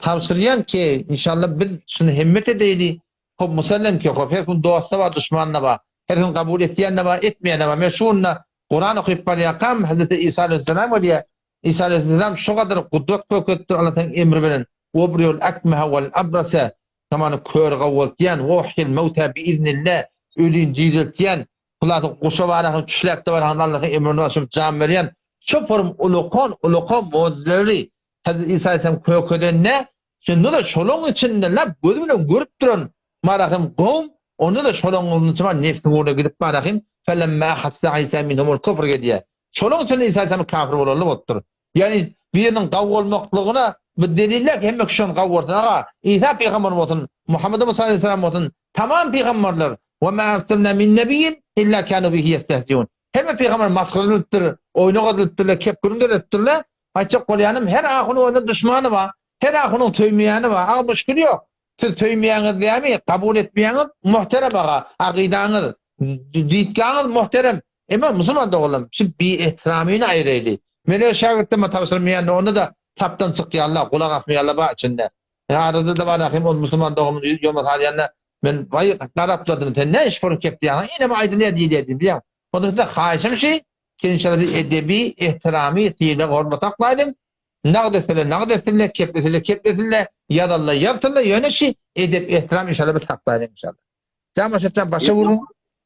Tabşyrýan ki, inşallah biz şuny hemmet edeýli. Hop musallem ki hop her kim dost-da bar duşman-da bar. Her kim kabul etýän-de bar, etmeýän-de bar. Men şu günde Kuran okyp barýarkam Hezreti Isa aleýhissalam gelýär. Isa aleýhissalam şu gadar gudrat görkezipdir Allah taalaň emri bilen. Ubriul akmeha wal abrasa Samany kör gawaltýan, wa uhýil mewta biiznillah ölini direltýän, hulasy guşa barahyn çüşläp-de barahyn Allahyň emrine başyp jan berýän şu forum ulakan ulakan mujizeleri Hezreti Isa aleýhissalam kökezende Şonda-da şolaň içinde lap gözi bilen görüp duran Marahym gowm, onda-da şolaň içinde nebsiň ugruna gidip Marahym, Felemmâ ahassa Îsâ minhumul kufr gelýär. Şolaň içinde Isa aleyhisselam kafir bolanly bolupdyr. Ýagny biriniň gawy bolmaklygyna bu delil däl ki hemme kişi şony gawy bolsun. Aga, Isa pygamber bolsun, Muhammed Musa aleyhisselam bolsun, tamam pygamberler, Ve mâ erselnâ min nebiyyin illâ kânû bihi yestehziûn. Hemme pygamber masgaralanypdyr, oýnak edilipdirler, kep-gürrüň edilipdirler. Aýtjak bolýanym, her ahunyň özüne duşmany bar. Her ahunyň söýmeýäni bar. Aga muşkil ýok. Siz söýmeýäňiz dämi, kabul etmeýäňiz, muhterem aga, akydaňyz, ditgaňyz muhterem. Emma musulman doganlarym, şu biehtiramyny aýyraýly. Men öz şägirtlerime tabşyrmaýan, onda-da tapdan çykýarlar, gulak asmaýarlar bar içinde. Arada-da bar ahim ol musulman doganymyz ýoluma salýanda, men waý garapladym, sen ne iş bolup kepýäň, inem aýdylýar diýilýär diýdim, bilýäňmi? Ondan soň haýyşym şi, Inşallah biz edebi, ehtiramy, sylag, hormat saklaýlyň. Nagt etseler nagt etsinler, kepleseler keplesinler, ýazarlar ýazsynlar, ýöne şi edep, ehtiram inşallah biz saklaýlyň inşallah. Jan başatjan başa gürrüň.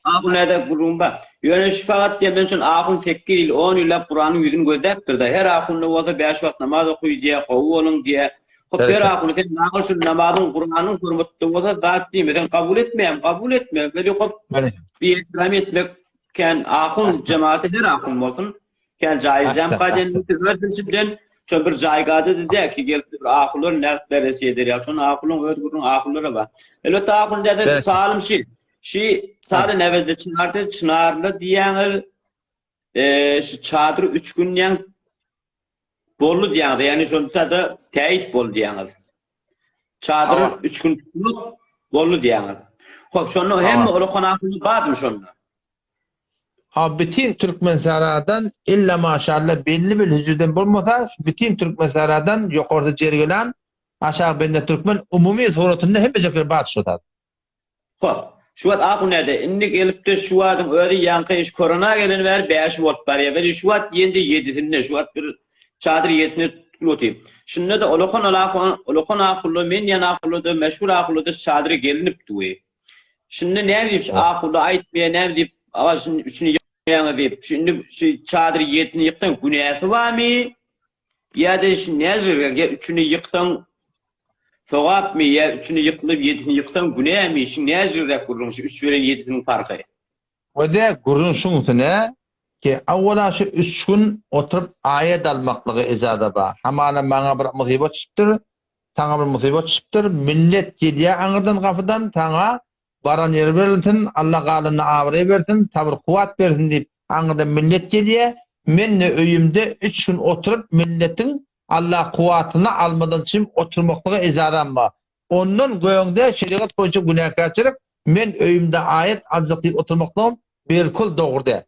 Ahun näde gürrüň bar. Ýöne şefagat diýenden üçin ahun sekiz ýyl, on ýyllap Kuranyň ýüzüni gözläpdir-de. Her ahunda bolsa bäş wagt namaz okuý diýýär, gowy boluň diýýär. Hop her ahuny sen maňa şu namazyň Kuranyň hormatynda bolsa zat diýme, sen kabul etmeýäň, kabul etme. Weli hop biehtiram etmek Kän ahun jemaati her ahun bolsun. Kän jaýyzam kaden öz bilşimden şo bir jaýgady dä ki gelip bir ahunlar närt beresi eder ýa şon ahunyň öz gürrüň ahunlara bar. Elbetde ahun däde salym şi. Şi sade näbede çynardy çynarly diýýäňiz e, şu çadyr 3 gün diýýäň boldy diýýäňiz ýagny şonda da täýit boldy diýýäňiz. Çadyr 3 gün tutup boldy diýýäňiz. Hop şonda hemme olakan ahuny barmy şonda? Ha bütin Türkmensäradan illa maşalla belli bir hüjreden bolmasa bütin Türkmensäradan ýokarda Jergelan aşagy Bende Türkmen umumy suratynda hemmejekler bar şu zat. Hop şu wagt ahun näde indi gelipdi şu wadyň özi ýaňky iş korona geleni bäri bäşi bolup barýar weli şu wagt ýende ýedisinde şu wagt bir çadyr ýedisinde tutulyp otyr. Şunda-da olakan olakan ahulla men diýen ahullada meşhur ahullada çadyra gelinipdi we Şunda näme diýip şu ahulla aýtmaýar näme diýip aga şuny üçüni ýykmaýaňyz diýip şu indi şu çadyr ýedisini ýyksaň günäsi barmy ýa-da şu näjirge ýa üçüni ýyksaň sogapmy ýa üçüni ýyklyp ýedisini ýyksaň günämi şu näjirräk gürrüň şu üç bilen ýedisiniň parhy. We-de gürrüň şuňsy nä? Ki awwala şu üç gün oturyp aýat almaklyga ejaza bar. Hamana maňa bir musybat düşüpdir, saňa bir musybat düşüpdir, millet gelýär aňyrdan gapydan saňa baran ýeri berilsin, Alla galanyna abraý bersin, sabyr-kuwwat bersin diýip aňyrdan millet gelýär. Men-de öýümde üç gün oturyp milletiň Alla kuwwatyny almadan çym oturmaklyga ejazam bar. Ondan göňde şerigat boýunça günäkärçilik, men öýümde aýat aljak diýip oturmaklygym belkul dogry däl.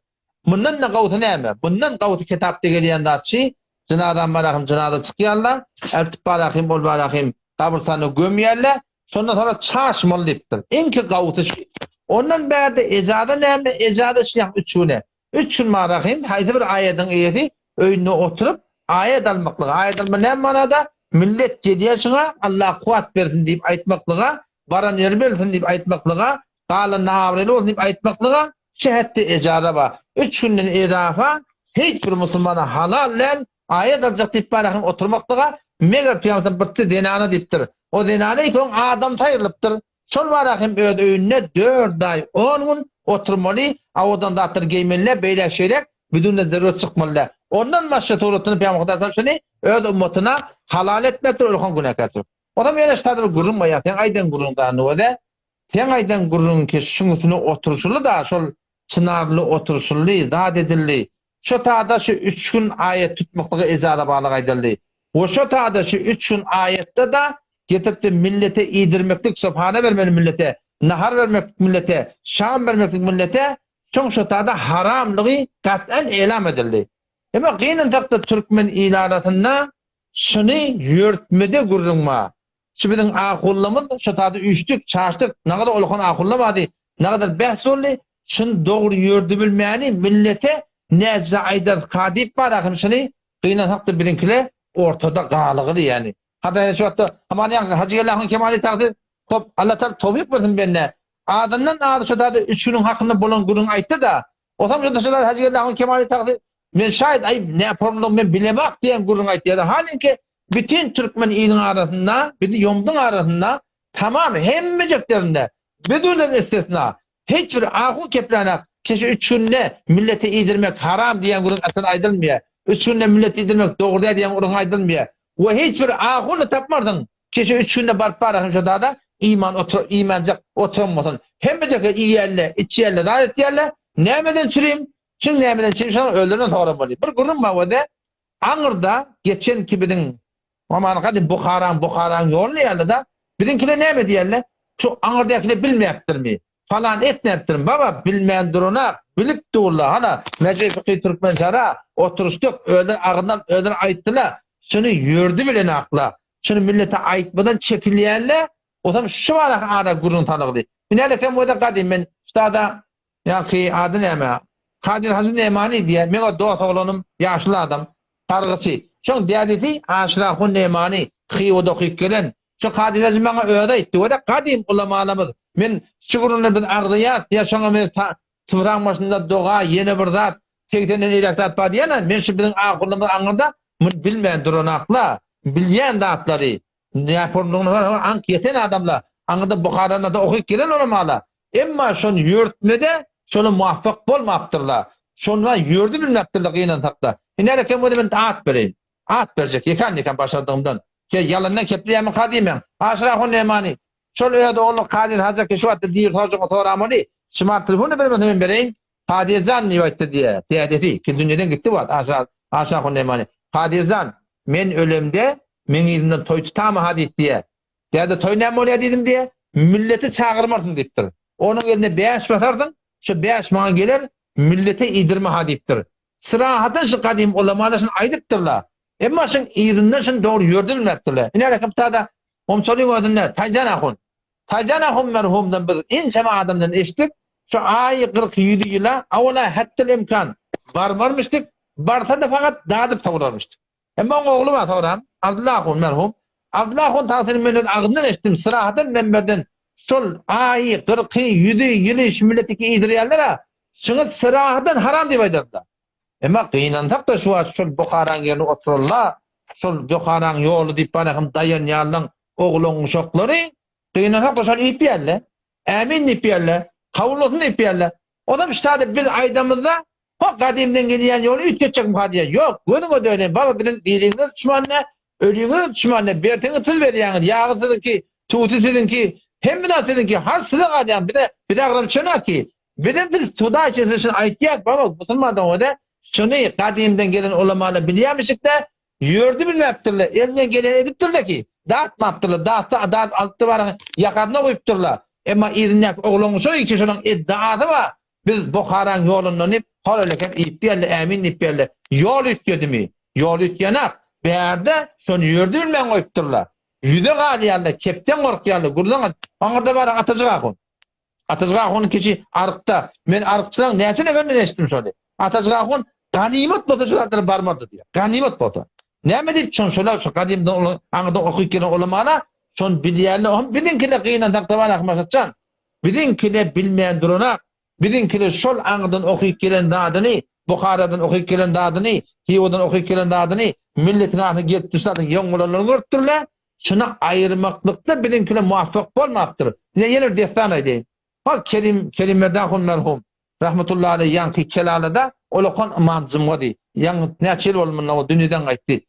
Mundan-da gowusy näme? Mundan gowusy kitapda gelýän zat şi, jynazam barahym jynaza çykýarlar, eltip barahym ol barahym gabrystanda gömýärler, şondan soňra çaşmaly diýipdir. Iňki gowusy şi. Ondan bärde ejaza näme? Ejaza şi ýaňky üç güne. Üç gün barahym haýsy bir aýadyň eýesi öýünde oturyp aýat almaklyga, aýat alma näme manada? Millet gelýär şuňa, Allah kuwwat bersin diýip aýtmaklyga, baran ýeri bersin diýip aýtmaklyga, galanyna abraýly bolsun diýip aýtmaklyga şähetde ejaza bar. Üç günden ezafa hiç bir musulmana halal däl, aýat aljak diýip barahym oturmaklyga, meger Pygamberimiz birçe zenana diýipdir. O zenana ikoň adamsy aýrylypdyr. Şol bara hem öz öýünde dört aý on gün oturmaly, awadan zatlar geýmeli däl, beýläk-şeýläk büdünle zerur çykmaly däl. Ondan başga suratyny Pygamber Hudaý şuny öz ummatyna halal etmekdir, ölhan günäkärçilik. Onam ýene ştada bir gürrüň bar, ýa seň aýdan gürrüň da nöwede, seň aýdan gürrüňki şuň üstüne oturyşyly da şol çynarly oturyşyldy, zat edildi. Şo tada şu üç gün aýat tutmaklyga ejaza barlygy aýdyldy. We şo tada şu üç gün aýatda-da getiripdi millete iýdirmeklik, sobhana bermeli millete, nahar bermeklik millete, şam bermeklik millete, şoň şo tada haramlygy gat'an elam edildi. Emma gynansakda türkmen il arasynda şuny ýörtmede gürrüň bar. Şu biziň ahullamyz şo tada üýşdük, çaşdyk, nagadar ulakan ahulla bardy, nagadar bäs boldy, şuny dogry ýördibilmäni millete näce aýdarys-ka diýip bar ahym şuny gynansak-da biziňkile ortada galygyly ýani. Hada ýa şu wagtda hamana ýaňky Hajygeldi ahunyň kemaly tagsyr hop Allatagala towfyk bersin bende. Azyndan azy şo tada üç günüň hakynda bolan gürrüňi aýtdy-da, Osam şonda şolar Hajygeldi ahunyň kemaly tagsyr men şaýat aýyp näpornlygyny men bilemak diýen gürrüňi aýtýar-da halinki Bütin türkmen iliniň arasynda, bizi ýomduň arasynda tamam hemmejeklerinde bidünden istisna hiç bir ahun keplänak keşe üç günde millete iýdirmek haram diýen gürrüň asla aýdylmaýar. Üç günde millete iýdirmek dogry däl diýen gürrüň aýdylmaýar. We hiç bir ahuny tapmarsyň keşe üç günde baryp barasyn şo zada iýman otur iýmänjek oturan bolsun. Hemmejekler iýýärler, içýärler, zat etýärler. Nämeden çürim? Çyn nämeden çürim şonuň özlerinden soramaly. Bir gürrüň bar wede Aňyrda geçenki biziň Aman gadym Buharaň Buharaň ýoly diýerler-de, biziňkiler näme diýerler? Şu aňyrdakylar bilmäpdirmi? Falan etmäpdirmi? Baba, bilmän duranak, bilip durlar. Hana, Mejlis-i Türkmensara oturyşdyk, özleri agzyndan özleri aýtdylar. Şuny ýördi bilenaklar. Şuny millete aýtmadan çekilýärler. Osam şu baraka ara gürrüň salygly. Ine, kem o-da gadym men ştada Ýaňky ady näme? Kadyr Hajy Nemani diýýär. Meň o dos oglanym, ýaşuly adam. Sargyçy. Şoň dädesi Aşyr ahun Nemani, Hywada okyp gelen. Şo Kadyr Hajy maňa özi aýtdy. Wada gadym ulamalarymyz, men şu gürrüňleri biz agzaýas, ýa şoňa men topragyň başynda doga, ýene bir zat, segsenden eýläk zat bar diýýän-ä, men şu biziň ahunlarymyz aňyrda muny bilmän duranakla, bilýän zatlary, näpornlugyna aňk ýeten adamlar, aňyrda Buharada okyp gelen ulamalar, Emma şony ýörtmede şona muwaffak bolmapdyrlar. Şonda ýördi bilmepdirler gynansakda. Indi häli kem bolsa men at bereýin. At berjek ýekan-ýekan başardygymdan. Ke ýalandan kepleýärmi diýmäň. Aşyr ahun nemany? Şol öz ogly Kadyr Hajy ki şu wagtda diri sorjagyňy soramaly. Şumar telefonyny bermese men bereýin. Kadyr jan diýip aýtdy diýýär. Dädesi ki dünýeden gitdi wagt Aşyr Aşyr ahun nemany. Kadyr jan men ölemde meň yzymdan toý tutama ha diýip diýýär. Däde toý näme bolýar diýdim diýe, milleti çagyrmarsyň diýipdir. Onuň eline bäş basarsyň, şo bäş maňa geler, millete iýdirme ha diýipdir. Syrahatyn şu gadym ulamalar şuny aýdypdyrlar. Emma şuň yzyndan şuny dogry ýördülmäpdirler. Ine Rekypda-da Omçalyň özünde Taýjan ahun. Taýjan ahun merhumdan biz ençeme adamdan eşitdik, şu aýy 40 ýüzi ýyla awala hetdil-imkan barmarmyşdyk, barsa-da fakat dadyp sowrarmyşdyk. Emma oň ogly bar soram, Abdylla ahun merhum. Abdylla ahun tagsyny men öz agzyndan eşitdim, syrahatdan menberden şol aýy, gyrky, ýüzi, ýyly şu milletiki iýdirýärler-ä, şuňa syrahatdan haram diýip aýdardylar. Emma gynansak-da şu wagt şol Buharaň ýerinde oturanlar, şol Buharaň ýoly diýip bana hem daýanýanlaň oglan uşaklary gynansak-da şony iýip ýärler. Ämin diýip ýärler. Kabul bolsun diýip ýärler. Onam ştada biz aýdamyzda. Ho gadymdan gelýän ýoly üýtgetjekmi ha diýýär. Ýok, gözüňe döneýin, baba biziň diriňiz duşman dä, öliňiz duşman dä, berseňiz siz berýäňiz, ýagy siziňki, tuty siziňki, hemme zat siziňki, harç size galýan, bize bize agram düşenok ki. Bizem biz Hudaý üçin size şuny aýtýas, baba musulmandygyň özi şuny gadymdan gelen ulamalar bilýärmişik-dä, Ýördi bilmäpdirler, elinden geleni edipdirler ki, datmapdyrlar, datsa dat alypdyr baryny ýakasyna guýupdyrlar. Emma yzyndaky oglan şo iki şonuň iddiasy bar, biz Buharaň ýolundan diýip, hol elekem iýip geldi, ämin diýip geldi. Ýol üýtgedimi? Ýol üýtgänok. Bärde şony ýördi bilmän goýupdyrlar. Ýüze galýarlar, kepden gorkýarlar, gürrüň aňyrda baran Atajyk ahun. Atajyk ahunyň kiçi arykda. Men arykçylaryň näçe neferinden eşitdim şony. Atajyk ahun ganymat bolsa şu zatlara barmazdy diýýär. Ganymat bolsa. Näme diýip şony şolar şu gadymdan aňyrdan okyp gelen ulamala şony bilýänler ohm biziňkile gynansak-da bar Ahmaşatjan. Biziňkile bilmän duranak. Biziňkile şol aňyrdan okyp gelen zadyny, Buharadan okyp gelen zadyny, Hywadan okyp gelen zadyny milletiň arasynda gelip düşen zadyň ýoň bolanlaryny görüpdirler. Şuny aýyrmaklykda biziňkiler muwaffak bolmapdyr. Ine ýene bir dessan aýdaýyn. Hol Kerim, Kerim Merdan merhum, rahmetullahi aleýh ýaňky Kelalada olakan ymam jumgady. Ýaňy näçe ýyl boldy mundan ol dünýeden gaýtdy.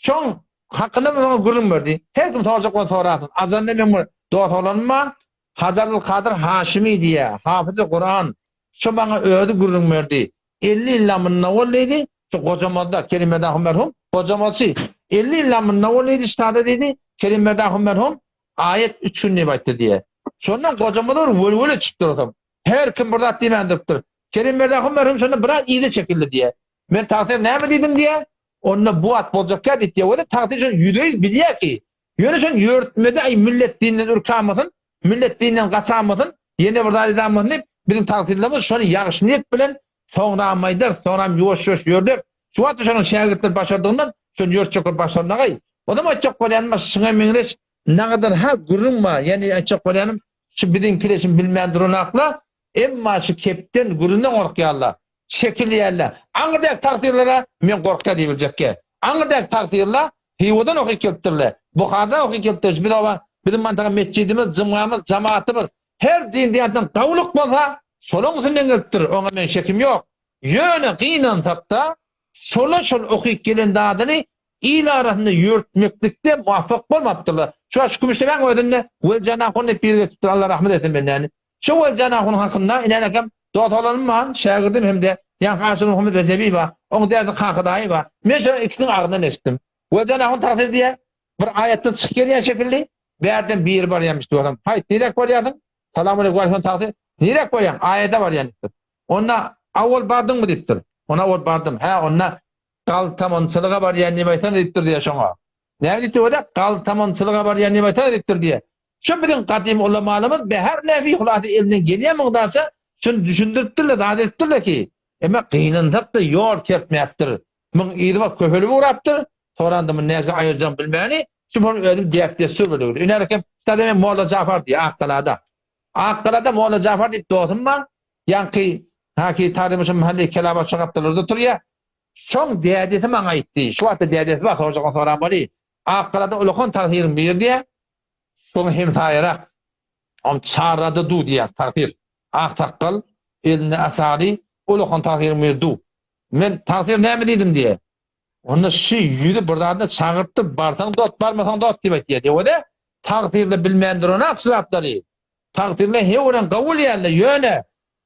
Şoň hakynda maňa gürrüň berdi. Her kim sorajak bolsa sorasyn. Azanda meň bir dost oglanym bar. Hajarul Kadyr Haşimi diýýär, hafyzy Kuran. Şo maňa özi gürrüň berdi. 50 ýyl mundan ol diýdi, şu gojamazda, Kerim Merdan merhum, gojamazçy. 50 ýyl mundan ol diýdi, ştada diýdi, Kerim Merdan merhum, aýat 3 gün diýip aýtdy diýýär. Şondan gojamaz bir welwele çykyp durasam. Her kim bir zat diýmän durupdyr. Kerim Merdan merhum şonda biraz yza çekildi diýýär. Men tagsyr näme diýdim diýýär. Onda bu at boljakka diýdi diýýär. Weli tagsyr şony ýüzbe-ýüz bilýär ki, Ýöne şony ýörtmede aý millet dinden ürkamasyn, millet dinden gaçamasyn, ýene bir zat edamasyn diýip, biziň tagtyrlarymyz şony ýagşy niýet bilen soňram aýdar, soňram ýuwaş-ýuwaş ýörder. Şu wagtda şonuň şägirtleri başardygyndan şony ýörtjekler başarnagaý. Onam aýtjak bolýanym bar, şuňa meňzeş nagadar ha gürrüň bar, ýani aýtjak bolýanym şu biziňkiler şuny bilmän duranakla, emma şu kepden, gürrüňden gorkýarlar. Çekilýärler. Aňyrdaky tagtyrlara men gorkýar diýibiljekge. Aňyrdaky tagtyrlar Hywadan okyp gelipdirler. Buhardan okyp gelipdirler. Biz oba, biziň mantaga metjidimiz, jumgamyz, jamaatymyz her din-diýanatdan gawulyk bolsa, şolaň üstünden gelipdir. Oňa meň şekim ýok. Ýöne gynansakda, şolar şol okyp gelen zadyny il arasynda ýörtmeklikde muwaffak bolmapdyrlar. Şu wagt şu Kümüşdepäň özünde Weljan ahun diýip biri geçipdir, Allah rahmet etsin bendäni. Şu Weljan ahun hakynda inänekem dost oglanym bar, şägirdim hem-de ýaňky Aşyr Muhammet Rejebi bar, oň dädesi Kaka daýy bar. Men şolaryň ikisiniň agzyndan eşitdim. Weljan ahun tagsyr diýýär, bir aýatdan çykyp gelýän şekilli, bärden biri barýarmyş diýip adam. Haýt, niräk barýarsyň? Salam aleýkum, waleýkum tagsyr. Niräk barýaň? Aýada barýan diýipdir. Onda awwal bardyňmy diýipdir. Onda awwal bardym. Hä, onda galtamançylyga barýan diýip aýtsana diýipdir diýýär şoňa. Näme diýipdir o-da? Galtamançylyga barýan diýip aýtsana diýipdir diýýär. Şu biziň gadym ulamalarymyz Bäher Nebi hulasy elinden gelýän mugdarça şuny düşündiripdirler, zat edipdirler ki, emma gynansak-da ýol kertmäpdir. Muň yzy bak köpelip ugrapdyr. Soranda muny näçe aýyrjagyny bilmäni, şu muny özüm däp-dessur bilen. Ünär ekem, Sada men Molla Jafar diýýär Akgalada. Akgalada Molla Jafar diýip dostum bar. Ýaňky haki Tarymyşyň mahalle Kelabat şo gapdallarda oturýar. Şoň dädesi maňa aýtdy. Şu wagtda dädesi bar, sorjagyny soran boly. Akgalada ulakan tagsyryň biri diýýär. Şoň hemsaýarak. Om çarrada du diýýär tagsyr. Ak sakgal, elinde asaly, ulakan tagsyryň biri du. Men tagsyr näme diýdim diýýär. Onda şu ýüzi bir zadyna çagyrypdyr, barsaň dost, barmasaň dost diýip aýtýar diýip, o-da tagtyrda bilmän duranok şu zatlary. Tagtyrda hewren gawy bilýärler, ýöne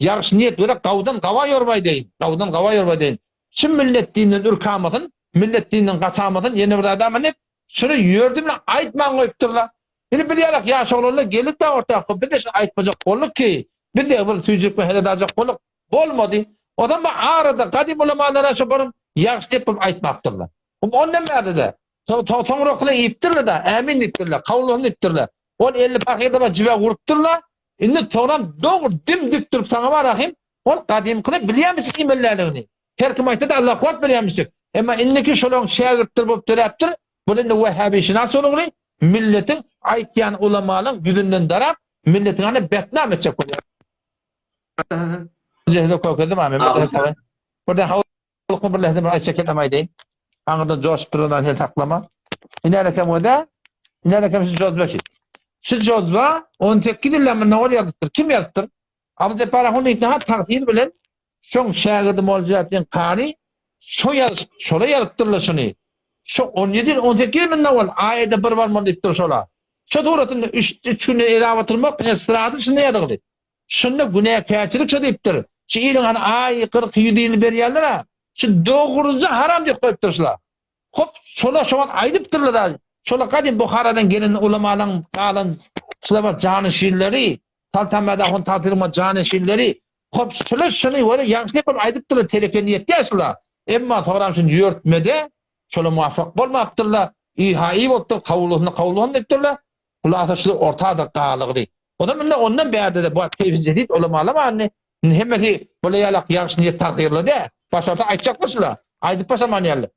ýagşy niýet göre gawdan gawa ýorbaý deýin, gawdan gawa ýorbaý deýin. Şu millet dinden ürkamasyn, millet dinden gaçamasyn, ýene bir zadam diýip, şuny ýördi bilen aýtman goýupdyrlar. Indi biz ýalak ýaş oglanlar geldik-de orta, biz-de şuny aýtmajak bolduk ki, biz-de bir süýjülik bilen hezet aljak bolduk. Bolmady. Ozan bu arada gadym ulamalara şo bir ýagşy diýip bir aýtmapdyrlar. Ondan bärde-de soňrakylar iýipdirler-de, ämin diýipdirler, kabul bolsun diýipdirler. Ol 50 pahyr-da bir jübä urupdyrlar. Indi soňram dogry dim-dik durup saňa bar ahym, ol gadymkylar bilýärmişik iýmelidigini. Her kim aýtsa-da Allah kuwwat berýärmişik. Emma indiki şolaryň şägirtleri bolup döräpdir. Bul indi wehhabişynas bolugly milletiň aýtýan ulamalaryň ýüzünden darap, milletiň aňyna betnam etjek bolýar. Birden hawlukma bir lehde bir aýtjak kelläm aýdaýyn. Aňyrdan joşup durandan sen saklama. Iner ekem öde. Iner ekem şu jozba şu. Şu jozba 18 ýyldan mundan ol ýazypdyr. Kim ýazypdyr? Abu Jepbar Ahun ibn Hat tagsyr bilen. Şoň şägirdi Molla Jelaleddin Kary şo ýazyş şola ýazypdyrlar şuny. Şo 17 ýyl, 18 ýyl mundan owal aýda bir barmaly diýipdir şola. Şo suratynda üç üç günde ezap oturmak ine syrady şunda ýazyldy. Şunda günäkärçilik şo diýipdir. Şu iliň hany aý 40 ýüz ýylyny berýärler-a. Şu dogruja haram diýip goýupdyr şular. Hop, şolar şo wagt aýdypdyrlar-da, şolar gadym Buharadan gelen ulamalaryň galan şular bar janyşinleri, Soltan Mehmet ahun tagsyryň janyşinleri, hop, şular şuny weli ýagşy diýip aýdypdyrlar, teleke niýetli şular. Emma soňram şuny ýörtmede şolar muwaffak bolmapdyrlar, IHI bolupdyr, kabul bolsun, kabul bolsun diýipdirler. Hulasa şu ortada galygdy. Onam indi ondan bärde-de bu Keýfi Jedid ulamalar barny, indi hemmesi bular ýalak ýagşy niýet tagsyryly däl. Başarsa aýtjakdyr şular. Aýdyp başarman ýaly.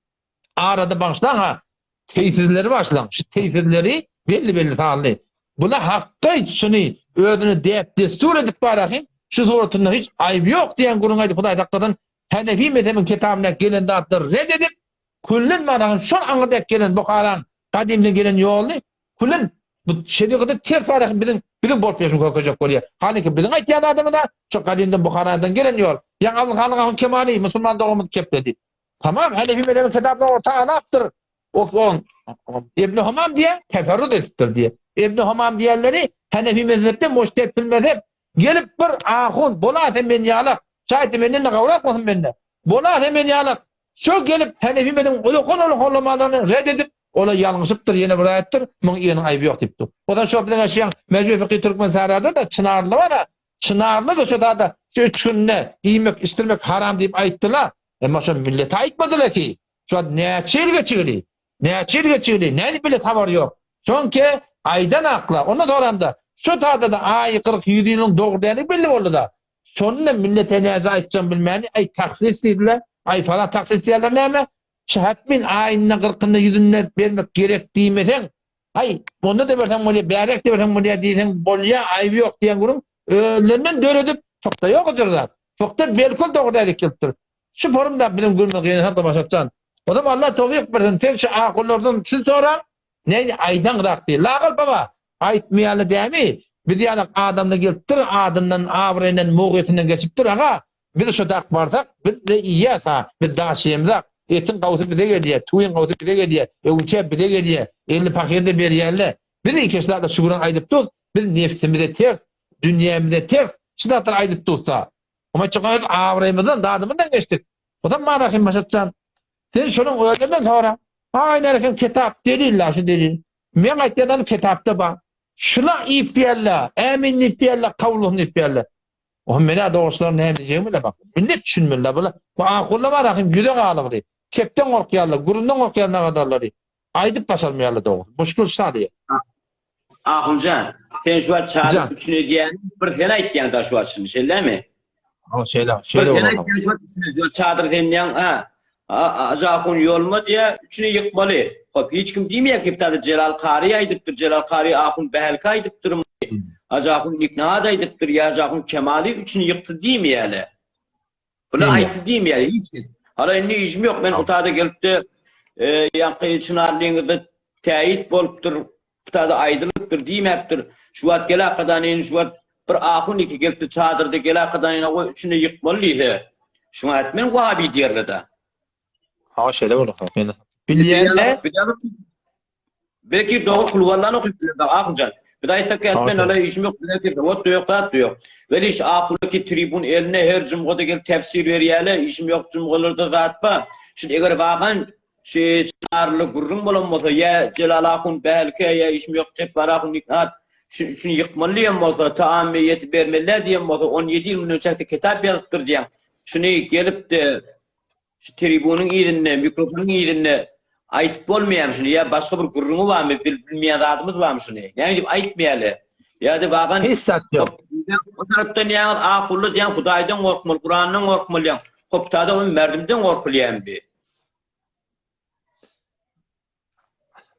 Arada bagyşlaň-ha, teýsizleri başlaň. Şu teýsizleri belli-belli sanly. Bular hakda hiç şuny özüne däp-dessur edip barasyn, şu suratynda hiç aýby ýok diýen gürrüň aýdyp Hudaý saklasyn, Hanefi mezhebiň kitabynda gelen zatlary red edip, küllen barasyn şol aňyrdak gelen Buharaň gadymdan gelen ýoluny Külün bu şerigata ters barasyn biziň biziň bolup ýörşüni görkezjek bolýar. Haliki biziň aýtýan zadymyz-a şo gadymdan Buharadan gelen ýol. Ýaňy Abdulhalyk ahun Kemali musulman doganymyz kepledi. Tamam Hanefi mezhebiň kitaplaryny orta alapdyr. O on Ibn Humam diýe teferrut edipdir diýe. Ibn Humam diýenleri Hanefi mezhepde mujtehid fil mezhep. Gelip bir ahun bola sen men ýalak. Şaýt menden de gawrak bolsun mende. Bola sen men ýalak. Şo gelip Hanefi mezhebiň ulukan-ulukan ulamalaryny red edip, olar ýalňyşypdyr, ýene bir aýypdyr, muň ýeniň aýby ýok diýipdir. O zaman şo biziň aşýan Mejmui Fykhy Türkmen Sarada-da Çynarly bar-a, Çynarly-da şo zada şu üç günde iýmek, içdirmek haram diýip aýtdylar. Emma şo millete aýtmadylar ki, şu wagt näçe ýyl geçigili, näçe ýyl geçigili, nädip millet habary ýok. Şoňki aýdan akla, ondan soramda şo tada-da aýy 40, 100 ýylyň dogry däligi belli boldy-da. Şonda millete näce aýtjagyn bilmäni, aý taksis diýdiler, aý falan taksis diýerler näme? Şu hatmin aýynda, gyrkynda, ýüzünde bermek gerek diýmeseň, aý onda-da berseň bolýar, bärek-de berseň bolýar diýseň bolýar, aýby ýok diýen gürrüň özlerinden döredip, fykda ýok o zat. Fykda belkul dogry däl diýip gelipdir. Şu forumda biziň gürrüňimiz gynansak-da Maşatjan. Onam Allah towfyk bersin, sen şu ahunlardan siz soraň, Näme aýdaňrak diý. Lagal baba, aýtmaýaly dämi? Biz ýalak adamda gelipdir, adyndan, abraýyndan, mugyýetinden geçipdir, aga. Biz şo dak barsak, biz-de iýýäs-ha. Biz daş iýemzak. Etiň gawusy bize gelýär, tüwiň gawusy bize gelýär, öwünçä bize gelýär. Elli pahyr-da berýärler. Biz ikeş zatlar şu güne aýdyp durus. Biz nebsimize ters, dünýämize ters şu zatlary aýdyp dursa. Omaçyk öz abraýymyzdan, dadymyzdan geçdik. Odam Marahym Maşatjan. Sen şonuň özünden sora. Aýna eken kitap delil la şu delil. Men aýtýan kitapda bar. Şula iýip ýerler, ämin diýip ýerler, kabul olsun diýip ýerler. O menä dogrusylar näme diýjegimi bile bak. Millet düşünmeliler bular. Bu ahulla bar ahim ýüze galygdy. Kepden gorkýarlar, güründen gorkýar nagadarlary. Aýdyp başarmaýarlar dogry. Muşkul şa diýýär. Ahunjan, sen şu wagt çadyr üçin edýäniň bir sen aýtýaň da şu wagt şuny, şeýlemi? Ha, şeýle, şeýle Bir sen aýtýaň şu wagt üçin şu wagt çadyr sen diýýäň, ha. Hajy ahun ýolma diýýär, üçüni ýykmaly. Hop, hiç kim diýmeýär ki, bir Jelal Kary aýdypdyr, Jelal Kary ahun Bälki aýdypdyr, Hajy ahun Niknat aýdypdyr, ýa Hajy ahun Kemaly üçüni ýykdy diýmeýärler. Bular aýtdy diýmeýär hiç kes. Hala indi işim ýok. Men utada gelipde ýaňky Çynarlyňyzda täýit bolupdyr, utada aýdylypdyr diýmäpdir. Şu wagt gel akadan indi şu wagt bir ahun iki gelipdi çadyrda gel akadan indi goý üçüni ýykmaly diýse. Şuňa aýt men wahabi diýerler-de. Ha şeýle bolar. Men bilýän-de. Belki dogry kulwallany okyp biler dag Ahunjan. Biz aýtsak ki men ala işim ýok bize ki zawod da ýok zat da ýok. Weli iş ahula ki tribun eline her jumgada gelip tefsir berýäle işim ýok jumgalarda zat ba. Şun eger wagan şi çynarly gürrüň bolan bolsa ýa Jelal ahun bälke ýa işim ýok Jepbar ahun niknat şun üçin ýykmaly diýen bolsa taammy ýeti bermeli diýen bolsa 17 ýyl mundan öçäkde kitap ýazypdyr diýen. Şuny gelipde Şu tribunyň yzynda, mikrofonyň yzynda aýdyp bolmaýarmy şuny ýa başga bir gürrüňi barmy, bil bilmeýän zadymyz barmy şuny? Näme diýip aýtmaýarlar? Ýa-da bagan Hiç zat ýok. O tarapdan ýaňyz ahulla diýýän Hudaýdan gorkmaly, Kurandan gorkmaly diýýän. Hoptada o merdimden gorkulýarmy bi?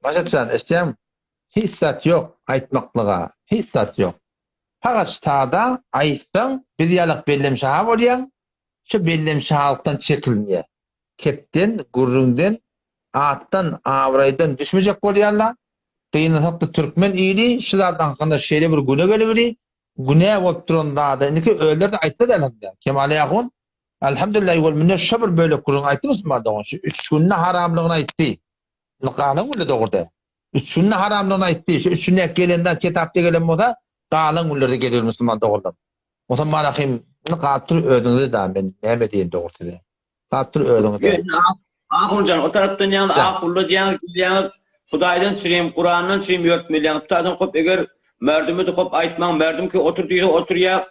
Maşatjan, eşitýäňmi? Hiç zat ýok aýtmaklyga, hiç zat ýok. Pagat sada aýtsaň, biz ýalak bellemşaha bolýaň, Şu bellemşalykdan çekilinýär. Kepden, gürrüňden, atdan, abraýdan düşmejek bolýarlar. Gynansakda türkmen ili şu zat hakynda şeýle bir güne gelibili, günä bolup duran zada indiki özleri-de aýtsa-da elhamdülillah. Kemaly ahun. Elhamdülillah ol münde şo bir bölek gürrüň aýtdy musulman dogan şu üç günde haramlygyny aýtdy. Indi galan günde dogruda. Üç günde haramlygyny aýtdy. Şu üç günde gelende kitapda gelen bolsa galan günlerde gelir musulman doganlar. Musulman ahim indi galyp dur özüňize da men näme diýen dogry size. Galyp dur özüňize. Ahunjan o tarapdan ýaňy ahulla diýýäňiz gelýäňiz Hudaýdan çyrim Kurandan çyrim ýörtmelýäňiz bu taýdan kop eger merdümi de kop aýtmaň merdüm ki otur diýse oturýa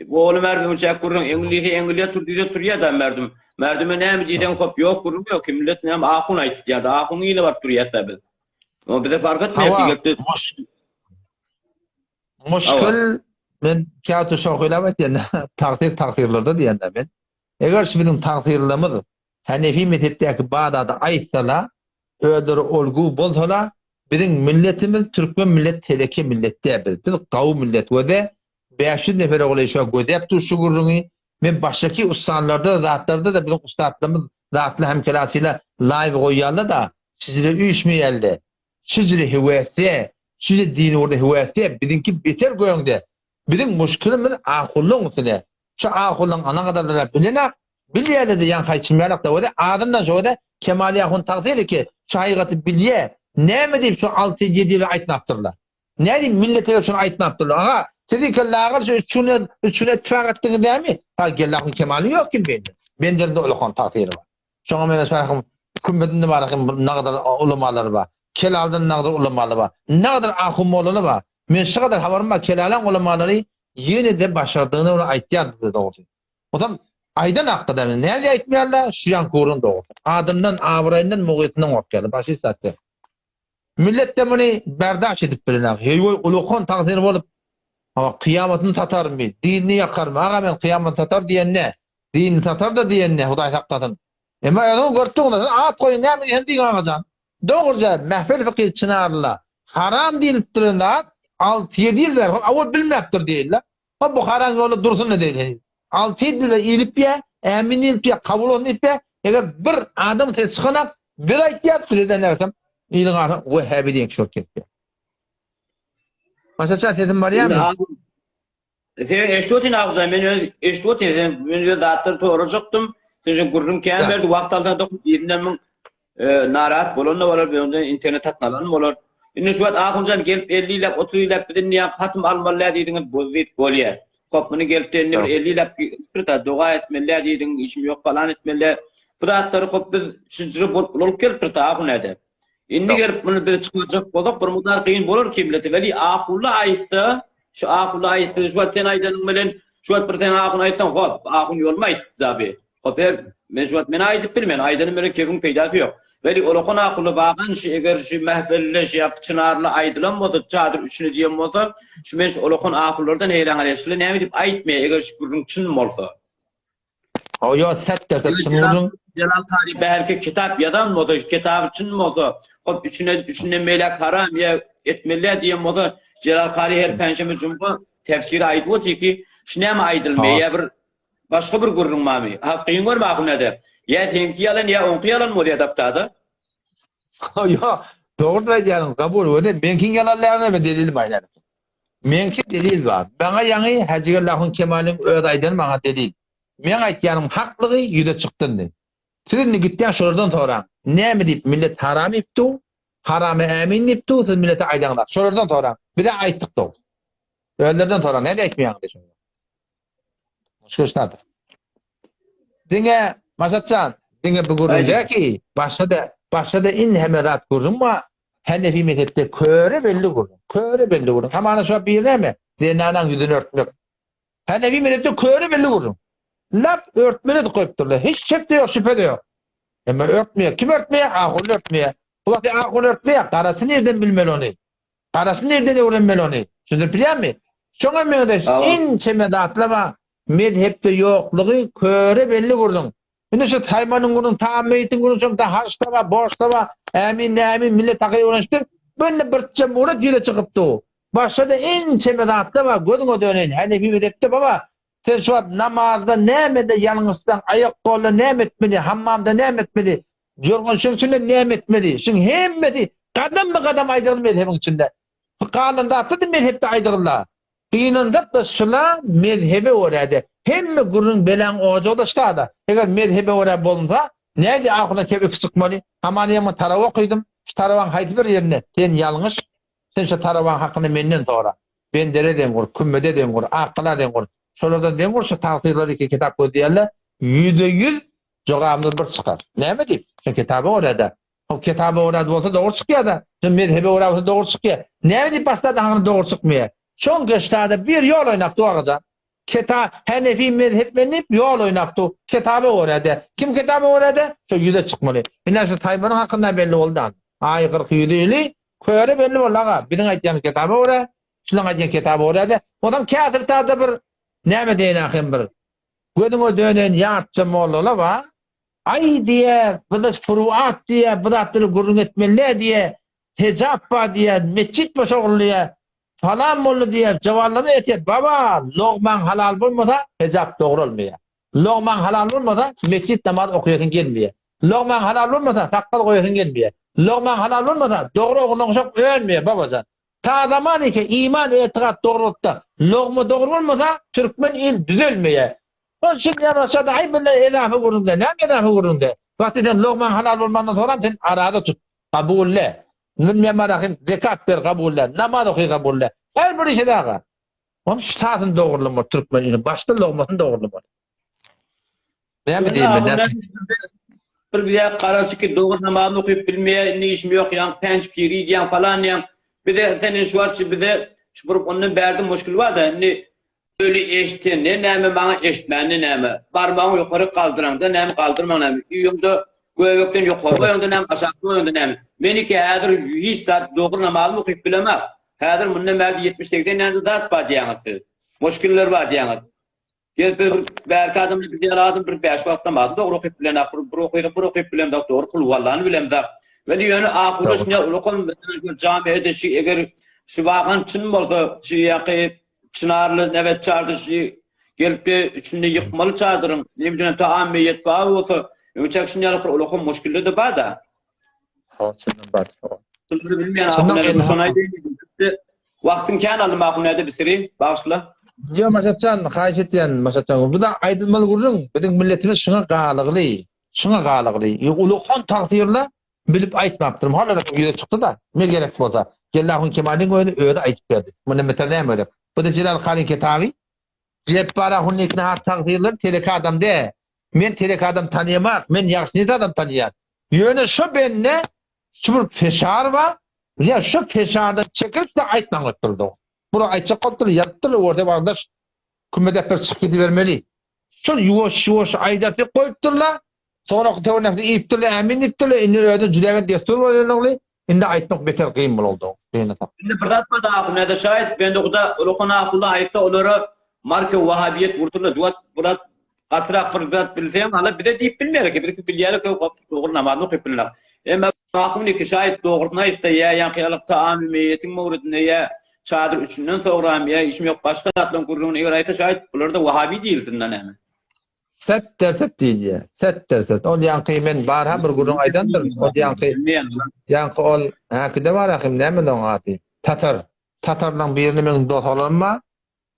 Oly merdümi çäk gürrüň eňil diýse eňilýä tur diýse turýa da merdüm merdüme näme diýseň kop ýok gürrüň ýok ki millet näme ahun aýtdy diýýä da ahunyň yzyna baryp durýas da biz O bize fark etmeýär ki gelip Muşkil men käte şohylap aýtýan tagsyr tagsyrlarda diýýän men. Eger şu biziň tagsyrlarymyz Hanefi mezhepdäki bazada aýtsala, özleri olgu bolsala, biziň milletimiz türkmen millet teleke millet däl biz. Biz gawy millet we de 500 nefere golaý şo gözäp dur şu gürrüňi. Men başdaky ussanlarda zatlarda da biziň ussatlarymyz zatly hemkelasyla live goýýarlar da, sizlere üýşmeýärler. Şijre höwesde, şije dini ugurda höwesde, biziňki beter göňde. Biziň muşkilimiz ahullaň üstüne. Şu ahullaň ana gadarlara bilenak, bilýärler-de ýaňky aýtşym ýalak-da wede, azyndan şo wede Kemal ýahun tagsyr ki, şu hakykaty bilýä, näme diýip şu alty-ýedi ýyl aýtmapdyrlar. Nädip millete gelip şuny aýtmapdyrlar. Aha, siz iki lagyr şu üç güne, üç güne ittifak etdiňiz dämi? Ha, Gellahun Kemaly ýok kim bende. Benderinde ulakan tagsyry bar. Şoňa meňzeş barhym kümmedinde barhym nagadar ulamalary bar. Kelaldan nagadar ulamalary bar. Nagadar ahun mollalar bar. Men şu kadar habarym bar Kelalaň ulamalary ýene-de başardygyny görä aýtýar bize dogrusy. Otam aýdan hakda näme aýtmaýarlar şu ýaňky gürrüň dogrusy. Adyndan, abraýyndan, mugytyndan gorkýarlar. Başga hiç zat däl. Millet-de muny berdaş edip bilenok. Heý-weý ulakan tagsyr bolup, hawa kyýamatyny satarmy, dinini ýakarmy, aga men kyýamatyny satar diýen ne? Dinini satar-da diýen ne, Hudaý saklasyn. Emma özüňiz görüp durňyz, siz at goýuň näme diýseň diýiň agajan. Dogruja Mähfel fykih Çynarlyda haram diýlip duran zat alty-ýedi ýyl bäri, hop awal bilmäpdir diýildi. Hop Buharaň ýoly dursun-da diýildi heniz. Alty-ýedi ýyl bäri iýlip ýa, ämin diýlip ýa, kabul bolsun diýip ýa, eger bir adam ses çykanak, biz aýtýas, bize-de närsem, iliň arasynda wehhabi diýen kişi bolup gezip ýör. Başaça sesim barýarmy? Sen eşidip otyryn Agujan, men öz eşidip otyryn, sen men öz zatlary sorajakdym. Sen şu gürrüň kän berdi, wagt alsa da birinden müň e, narahat bolan da bolar, bir internet satyn alan bolar. Indi şu wagt Ahunjan gelip 50 ýyllap, 30 ýyllap biz indi ýa hatym almaly diýdiňiz, boz diýip bolýar. Hop, muny gelip indi bir 50 ýyllap bir da doga etmeli diýdiň, işim ýok falan etmeli. Bu zatlary hop biz şunça bolup bolup gelip bir Ahun näde. Indi gelip muny biz çykarjak bolsak bir mudar kyn bolar ki millete. Weli Ahulla aýtsa, şu Ahulla aýtsa, şu wagt sen aýdanyň bilen, şu wagt bir sen Ahun aýtsaň, hop, Ahun ýolmy aýtdy dabi. Hop, her, men şu wagt men aýdyp bilmen, aýdanym bilen kefiň peýdasy ýok. Weli olakan Ahulla bagan şu eger şu mähfelde, şu ýa Çynarly aýdylan bolsa, çadyr üçüni diýen bolsa, şu men şu olakan Ahullardan heýran galýan. Şular näme diýip aýtmaýar, eger şu gürrüň çyn bolsa. O ýo set dese çyn gürrüň. Jelal Kary belki kitap ýazan bolsa, şu kitaby çyn bolsa, hop üçüne üçünden beýläk haram ýa etmeli diýen bolsa, Jelal Kary her penşenbe jumga tefsiri aýdyp otyr ki, şu näme aýdylmaýar ýa bir başga bir gürrüň barmy? Ha kyn görme ahunede. Ýa seňki ýalan ýa oňky ýalan bolýar dapdada. Ýo, dogry aýdýaň, kabul, weli meňkiň ýalanlygyna delil bar ýa. Meňki delil bar. Maňa ýaňy Hajygellahun Kemalyň özi aýdany maňa delil. Meň aýtýanym haklygy ýüze çykdy indi. Siz indi gitýän şolardan soraň. Näme diýip millet haram iýipdu, harama ämin diýipdu, siz millete aýdaňyzak. Şolardan soraň. Bizä aýtdyk dogry. Özlerinden soraň. Näde aýtmaýaňyz diýip şoňa. Muşkul ştadyr. Diňe Maşatjan, diňe bu gürrüň däl ki, başda-da, başda-da indi hemme zat gürrüň bar. Hanefi mezhepde köre belli gürrüň. Köre belli gürrüň. Hamana şo bir näme? Zenanaň ýüzüni örtmek. Hanefi mezhepde köre belli gürrüň. Lap örtmeli edip goýupdyrlar. Hiç şek-de ýok, şübhe-de ýok. Emma örtmeýär. Kim örtmeýär? Ahun örtmeýär. Bu wagt ahun örtmeýär. Garasy nirden bilmeli ony? Garasy nirden öwrenmeli ony? Düşündirip bilýärmi? Şoňa meňzeş ençeme zatlar bar. Mezhepde ýoklugy köre belli gürrüň. Indi şu saýmanyň gürrüň, ta meýitiň gürrüň, şoň ta harçda bar, borçda bar, ämin, nämin, millet haky öwrenişdir. Bu indi birçe murat ýüze çykyp dur. Başga-da ençeme zatlar bar, gözüňe döneýin. Hanefi mezhepde baba, sen şu wagt namazda nämede ýalňyşsaň, aýak-golda näme etmeli, hammamda näme etmeli, ýorgan-şyň içinde näme etmeli, şuň hemmesi gadam-ba-gadam aýdylgy mezhebiň içinde. Galan zatlar-da mezhepde aýdylgy. Gynansak-da şula mezhebe görä-de. Hemme gürrüň belaň ojagy-da ştada. Eger mezhebe görä bolunsa, nädip ahuna kep öki çykmaly? Hamana ýaňy tarawa okydym. Şu tarawaň haýsy bir ýerinde sen ýalňyş, sen şu tarawaň hakyny menden sora. Bendere deň gur, kümmede deň gur, Akgala deň gur. Şolardan deň gur, şu tagsyrlary iki kitap gözleýärler, ýüzde-ýüz jogabymyz bir çykar. Näme diýip? Şu kitaba görä-dä. Hop kitaba görä bolsa dogry çykýar-da. Şu mezhebe görä bolsa dogry çykýar. Näme diýip başlady aňry dogry çykmaýar. Şoň geştada bir ýol oýnap dur agajan. Keta Hanefi mezhep men diýip ýol oýnap dur. Kitaba görä-de. Kim kitaba görä-de? Şo ýüze çykmaly. Ine şu taýmanyň hakynda belli boldy an. Aý 40 ýüzi ýyly köre belli boldy aga. Biziň aýtýan kitaba görä, şulaň aýtýan kitaba görä-de. Onam käsir tada bir näme diýen ahym bir. Gözüňe dönen ýartja mollala bar. Aý diýä, bu-da furuat diýä, bu zatlary gürrüň etmeli-dä diýä, hejap bar diýä, metjit boş ogul diýä, salam boldy diýä, jowallama etýä, baba, logmaň halal bolmasa, hejap dogralmaýar. Logmaň halal bolmasa, metjit namaz okaýasyň gelmeýär. Logmaň halal bolmasa, sakgal goýasyň gelmeýär. Logmaň halal bolmasa, dogry oglan-uşak önmeýär, babajan. Ta zaman eke iman etikat dogry bolupda, logma dogry bolmasa, türkmen il düzelmeýär. Ol şindi ýanaşada aý bile ezafa gürrüňde, näme ezafa gürrüňde? Wagty sen logmaň halal bolmandan soram sen araza tut, kabulle. Münmem rahim zekat ber kabulle, namaz oky kabulle. Her bir işe daga. Onuň ştasyny dogrulamaly türkmen ili, başda logmasyny dogrulamaly. Näme diýeyim men? Näme? Bir bize garaşy ki dogry namazyny okyp bilmeýär, indi işim ýok, ýaňky penç piri diýýäň falan diýýäň. Bize sen indi şu wagt bize şu bir ondan bärde muşkil bar-da, indi öli eşitende näme maňa eşitmände näme? Barmagyňy ýokary galdyraňda näme, galdyrmaň näme? Öýüňde göbekden ýokary goýaňda näme, aşak goýaňda näme? Meniki häzir hiç zat dogry namazymy okyp bilemok. Häzir mundan bärde 70-80 näme zat bar diýýäňiz siz. Muşkiller bar diýýäňiz. Gelip bir bärki adamlar biz ýaly adam bir bäş wagt namazyny dogry okyp bilenok, bir, bir okydyk, bir okyp bilemzok, dogry kulwallany bilemzok. Weli ýöne ahyrda şuny ulakan meselem şu jamiede şu eger şu wakan çyn bolsa şu ýaky çynarly nebet çardy şu gelip de içinde ýykmaly çadyryň ne bilen taam meýet bar bolsa öňçäk şuny ýaly bir ulakan muşkilde-de bar-da. Ha, çyndan bar. Şulary bilmeýän ahunlar şony aýdaýyn. Wagtyň kän aldym ahun näde bisiri, bagyşla. Ýok Maşatjan, haýyş etýän Maşatjan. Bu da aýdylmaly gürrüň. Biziň milletimiz şuňa galygly. Şuňa galygly. Ulukan tagsyrla bilip aýtmapdyrym. Halarak ýüze çykdy-da. Ne gerek bolsa. Geldi ahun Kemalyň özi özi aýdyp berdi. Mundan beter näme gerek? Bu da Jelal Halyň kitaby. Jepbar ahun nekine has tagsyrlar teleke adam dä. Men teleke adam tanaýamak. Men ýagşy niýetli adam tanaýan. Ýöne şo bende şu bir feşar bar. Ýa şu feşardan çekilip de aýtmaň diýip durdy. Bura aýtjak bolup dur, ýazyp dur, orta bardaş kümme depber çykyp gidibermeli. Şol ýuwaş-ýuwaş aýdapyk goýupdyrlar. Soňraky töwrekli iýipdirler, ämin diýipdirler. Indi özüne jüdägen dessur bolýanlygy, indi aýtmak beter gyn boldy. Beýle sap. Indi bir zat bar da näde şaýat bende huda ulakan akulla aýtsa olara marka wahabiýet urdular duat bulat gatyrak bir zat bilseň ala bize diýip bilmeýär ki biz bilýärik dogry namazyny okyp bilenok. Emma ahun iki şaýat dogrusyny aýtsa ýa ýaňky ýalyk taamy meýetiň mowridinde ýa çadyr üçünden sogram ýa işim ýok başga zatlaryň gürrüňini eger aýtsa şaýat bularda wahabi diýilsin-da näme. Set derset diýilýär. Set derset. Ol ýaňky men barha bir gürrüň aýdandyryn. Ol ýaňky ýaňky ol häkide bar ahim näme oň ady? Tatar. Tatarlaň birini meň dos oglanym bar.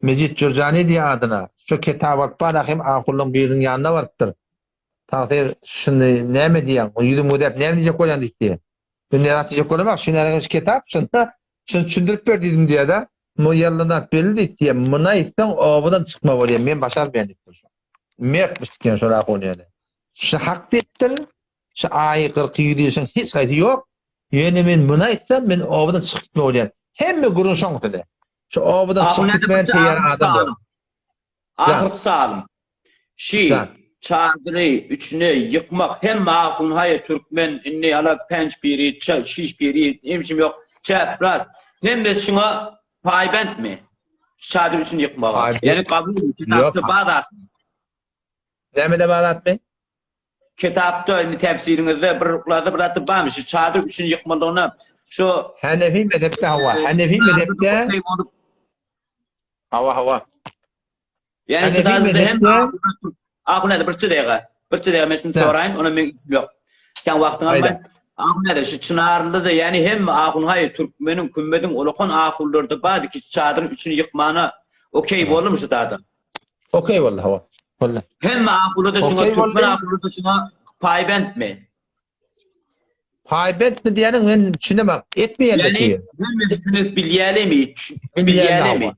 Mejit Jürjani diýýär adyna. Şu kitap alyp bar ahim ahullaň biriniň ýanyna barypdyr. Tagsyr şuny näme diýýäň? O ýüzüňi gözäp näme diýjek bolýaň diýipdi. Men näme diýjek bolamok, şu näme şu kitap şunda şuny düşündirip ber diýdim diýýär-de. Mu ýallanat belli diýip diýýär. Muny aýtsaň obadan çykma bolýar. Men başarmaýan diýipdir şo. Mertmiş diýen şol ahun ýöne. Şu hak diýipdir. Şu aýy 40 ýüz ýyşyň hiç haýsy ýok. Ýöne men muny aýtsam men obadan çykyp gitme bolýan. Hemme gürrüň şoň üstünde. Şu obadan çykyp gitmeýän teýýar adam ýok. Ahyrky salym. Şi, çadyry üçüne ýykmak hemme ahun haýa türkmen indi ala penç piri, şiş piri, emşim ýok, çäpraz. Hemmesi şuňa paýbentmi? Şu çadyr üçin ýykmaga. Ýani kabulmy? Kitapda bar zatmy? Nämede bar zatmy? Kitapda indi tefsiriňizde bir ruklada bir zatda barmy şu çadyr üçin ýykmalygyna şu Hanefi mezhepde hawa. Hanefi mezhepde Hawa hawa. Ýani şu zady hem Ahun hadi bir çyraga. Bir çyraga men şunu soraýyn, ona men işim ýok. Sen wagtyňy almaý. Ahun hadi şu Çynarlyda ýani hem ahun haý türkmeniň kümmediň ulakan ahunlarda bar ki çadyryň üçini ýykmana okey boldumy şu zada? Okey boldy hawa. Boldy. Hemme ahunada şuňa Okey türkmen boldy. ahunada şuňa paýbentmi? Paýbentmi diýeniň men düşünemok. Etmeýärler Ýani ki. hemme düşünip bilýälemi? Bilýärler Bilýälemi? hawa.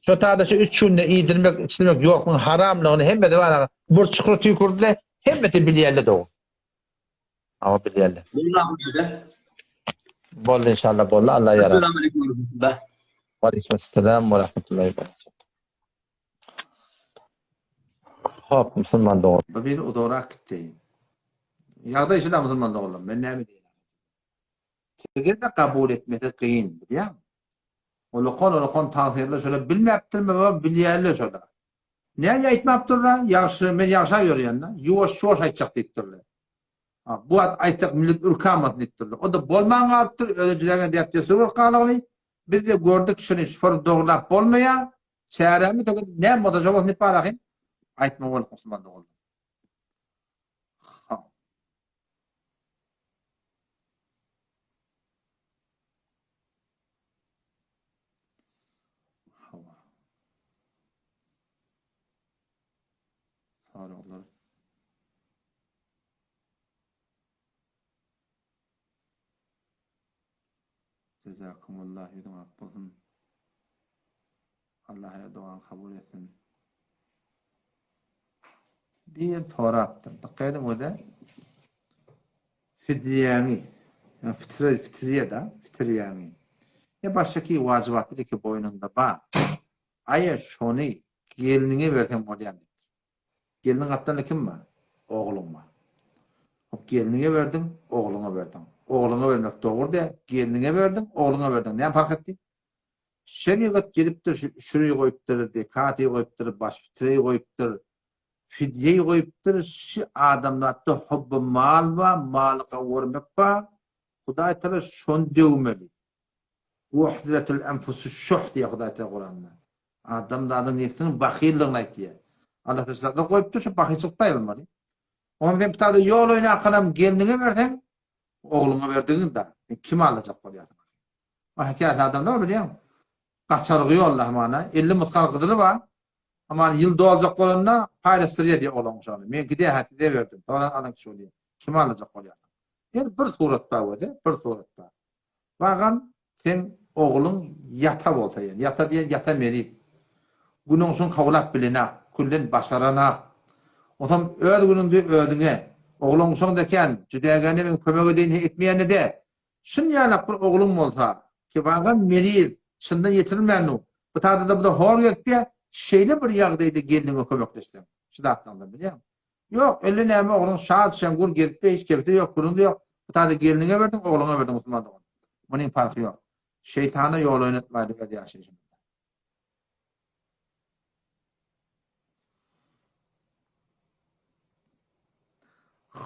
Şo taýda şu üç günde iýdirmek, içdirmek ýokmuň haramlygyny hemmesi bar. Bir çukur tüýkürdiler, hemmesi bilýärler dogry. Hawa bilýärler. Boldy ahunada. Boldy inşallah boldy. Allah ýarar. Esselamu aleýkum we rahmetullah. Waleýkim esselam we rahmetullahi we berekatuh. Hop, musulman dogan. Bu biri uzagrak gitdi. Ýagdaý şuda musulman doganlar. Men näme diýeýin? Size-de kabul etmesi kyn, bilýäňmi? Ulkan ulkan tagsyrylar şola bilmäpdirmi we bilýärler şola. Näme aýtmapdyrlar? Ýagşy, men ýagşa ýörýän-de. Ýuwaş ýuwaş aýtjak diýipdirler. Ha, bu wagt aýtsak millet ürkamasyn diýipdirler. O-da bolman galypdyr, özi jüdägen däp-dessur bolup galygyny. Biz-de gördük şuny, şuny dogrulap bolmaýar. Çärämi töküp, näme bolsa şo bolsun diýip barahym. Aýtma bolup musulman doganlar. Ha. Hawa. Soraglar. Jezakumullah ýüzüň ak bolsun. Allah her dogany kabul etsin. Bir sorapdyr. Dikkat ediň öde. Fidýäňi, ýa fitre, fitriýe da, fitriýäňi. Ýa başgaky wajybatlar ki boýnuňda bar. Aýa şony gelniňe berseň bolýar diýipdir. Gelniň gapdalynda kim bar? Ogluň bar. Hop, gelniňe berdiň, ogluňa berdiň. Ogluňa bermek dogry däl, gelniňe berdiň, ogluňa berdiň. Näme parh etdi? Şerigat gelipdir, şu şüri goýupdyr, zekaty goýupdyr, baş fitreyi goýupdyr, fidýeyi goýupdyr. Şu adamzatda hubby mal bar, maly gowurmak bar. Hudaý Taala şony döwmeli. Uhziretil enfusu şuh diýýär Hudaý Taala Kuranda. Adamzadyň nebsiniň bahyllygyny aýtýar. Allah Taala şularda goýupdyr, şu bahylçylykda aýrylmaly. Onda sen bir ýol oýnakanam gelniňe berseň, ogluňa berdigiň da, sen kimi aldajak bolýarsyň? Ah, käsi adamlar bar bilýäň. Gaçargy ýolda hamana 50 mysgal gyzyly bar. Hamana ýyl doljak bolanda paýlaşdyrýar diýýär oglan şony. Meňki diýýär, hä size berdim. Soňra alan kişi bolýar. Kimi aldajak bolýarsyň? Ýöne bir surat bar özi, bir surat bar. Bagan seň ogluň ýata bolsa ýa, ýata diýen ýata meriz. Günüň şuny kawlap bilenak, küllen başaranak. Onsoň öz günüňde özüňe, ogluň şoň da kän, jüdägäne men kömek edeýin he etmeýände de. Şun ýalak bir ogluň bolsa, ki bagan meriz, çyndan ýetirilmän nu, bu tada-da bu-da hor gezipýä, şeýle bir ýagdaýda gelniňe kömekleşseň, şu zatlaňdan bilýäňmi? Ýok, elle näme ogluň şat şeňgür gezipde hiç kebsi ýok, gürrüňde ýok. Bu taýda gelniňe berdiň, ogluňa berdiň musulman dogan. Munyň parhy ýok. Şeýtana ýol oýnatmaýly öz ýaşaýşymyzda.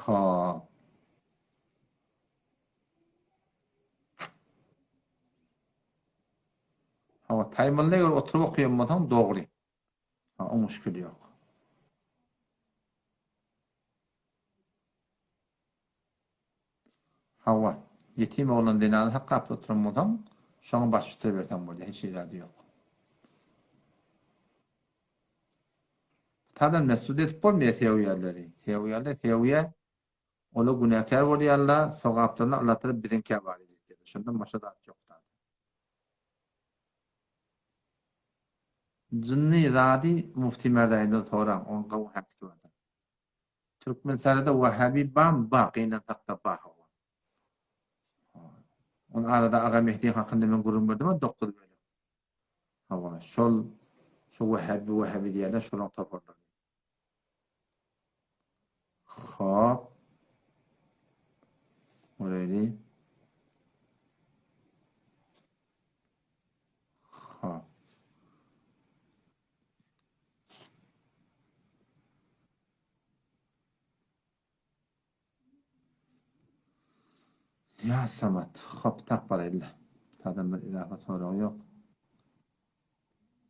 Hop. Hawa, taýmylda eger oturyp okaýan bolsaň dogry. Ha, oň müşkili ýok. Hawa, ýetim oglan zenany saklap oturan bolsaň, şoňa baş bitre berseň bolýar, hiç irady ýok. Tadan mesut edip bolmaýar sewiýaleri. Sewiýaler sewiýa olar günäkär bolýarlar, sogaplaryny Allah Taala biziňkä bar edýär. Şondan başga zat ýok. Jynny zady Mufti Merdaýydan soraň, oň gowy häkisi bardyr. Türkmenistanda Wahhabi bam ba gynansakda ba hawa. Ol arada Aga Mehdiň hakynda men gürrüň berdim a 9 bölek. Hawa, şol şu Wahhabi Wahhabi diýýärler şolaň toparlary. Hop. Göreli. Hop. Ya Samat, hop tak barayla. Tadan bir izafa soragy ýok.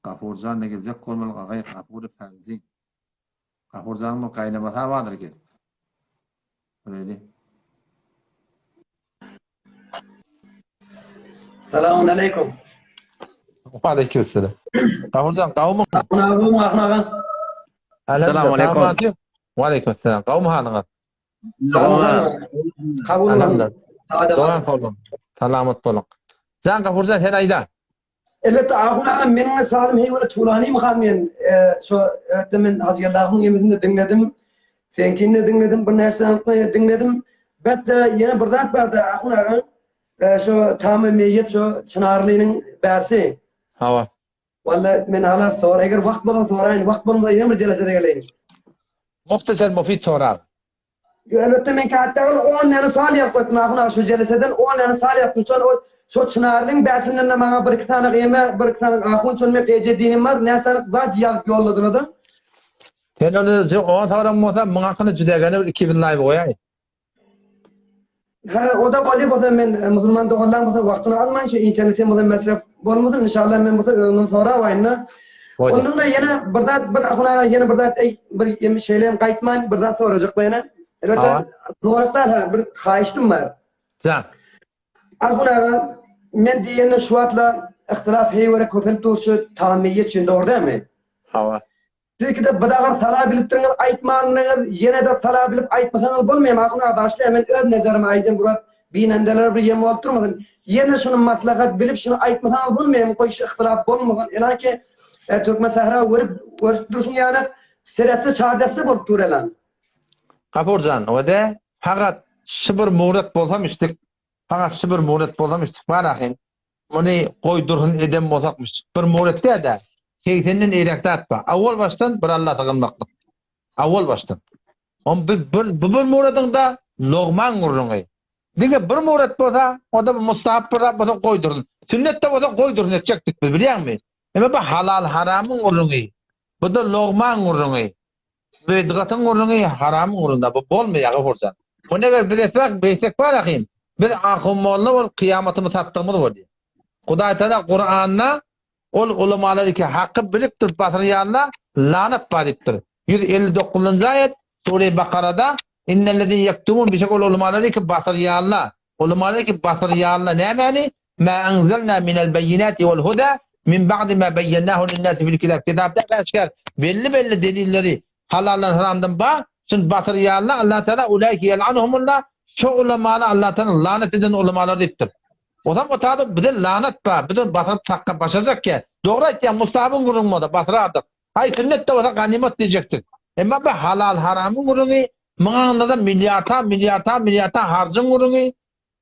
Gafurjan ne geljek bolmaly agay Gafury Ferzin. Gafurjanyň bir gaýnamasy bardyr gelip. Göreli. Selamun aleyküm. Aleyküm selam. Gafurjan gawmy? Ahun aga, Ahun aga. Assalamu alaykum. Wa alaykum assalam. Gowmy halyňyz? Kabul Alhamdulillah. Dogan boluň. Salamat boluň. Jan Gafurjan sen aýda. Elbetde Ahun agam meniň salym heý wala Tulany han men şo elbetde men Hajygellahyň ýemisinde diňledim. Seňkini diňledim, bir näçe diňledim. Betde ýene bir zat bardy Ahun agam. Şo tamy meýet şo Çynarlynyň bäsi. Hawa. Walla men hala sor eger wagt bolsa soraýyn, wagt bolmasa ýene bir jelesede geleýin. Muhtasar mufid sorag. Ýo elbetde men kätde ol 10 däne sual ýazyp goýdum ahun aga şu jeleseden 10 däne sual ýazypdym şol ol şo Çynarlyň bäsinden de maňa bir iki sany ýeme bir iki sany ahun şol men eje dinim bar näçe sany zat ýazyp ýolladylar-da. Sen ony on soraň bolsa muň hakyny jüdägene bir 2000 laýb goýaý. Hä, o-da bolýa bolsa men e, musulman doganlaň bolsa wagtyny almaýyn şu internete bolsa mesref bolmasyn inşallah men bolsa özüňden sorawaýyn-da. Ondan da ýene bir zat bir ahun aga ýene bir zat eý bir ýemi şeýle hem gaýtman bir zat sorajak ýene. Elbetde sorag däl ha bir haýyştym bar. Jan. Ahun aga men diýende şu wagtla ihtilaf heýwere köpelip dur şu tamyýet üçin dogry dälmi? Hawa. Siziňkide bir agyr sala bilipdiriňiz aýtmandyňyz ýenede sala bilip aýtmasaňyz bolmaýar Mahun aga bagyşlaýar men öz nezerimi aýdýan bu zat binendelere bir ýem bolup durmasyn ýene şuny maslahat bilip şuny aýtmasaňyz bolmaýar goý şu yhtylaf bolmasyn elanki türkmen sähra görüp görüp durşuň ýaly seretse çardesse bolup dur elan. Gapurjan ode fakat şu bir muret bolsam içdik fakat şu bir muret bolsam içdik bar ahim Muny goý dursun eden bolsakmyş. Bir muret däl-de, segsenden eýräk zat bar. Awwal başdan bir Alla sygynmaklyk. Awwal başdan. On bir, bir, bu bir muradyň-da logman gürrüňi. Diňe bir murat bolsa, o-da bir mustahap bir zat bolsa goý dursun. Sünnet-de bolsa goý dursun etjekdik biz, bilýäňmi? Emma bu halal-haramyň gürrüňi. Bu-da logman gürrüňi. Bidgatyň gürrüňi haramyň gürrüňi bu bolmaýar Gafurjan. Muny eger biz etsek, beýtsek bar ahim, biz ahun molla bolup kyýamatymy satdygymyz bolýar. Hudaý Tagala Kuranda ol ulamalar iki haky bilip durup basyrýanla lanat bar diýipdir. 159-njy aýat Sure Bakarada Innellezine ýektumun bişek ol ulamalar iki basyrýanla ulamalar iki basyrýanla nämäni Ma enzelna minel beýinati wal huda min ba'di ma beýennahu linnasi fil kitab. Kitapda äşgär belli-belli delilleri halaldan haramdan bar. Şuny batyrýarlar. Allah Taala ulaike yel'anuhumullah. Şo ulamany Allah Taala lanat eden ulamalar diýipdir. Ozam o taýda bize lanat bar. Biz ony basyryp sakga başarjak ýa. Dogry aýtýaň Mustabyň gürrüňi bolsa batyrardyk. Haý sünnet-de bolsa ganymat diýjekdik. Emma bu halal haramyň gürrüňi, muňa aňyrda milliarda milliarda milliarda harjyň gürrüňi.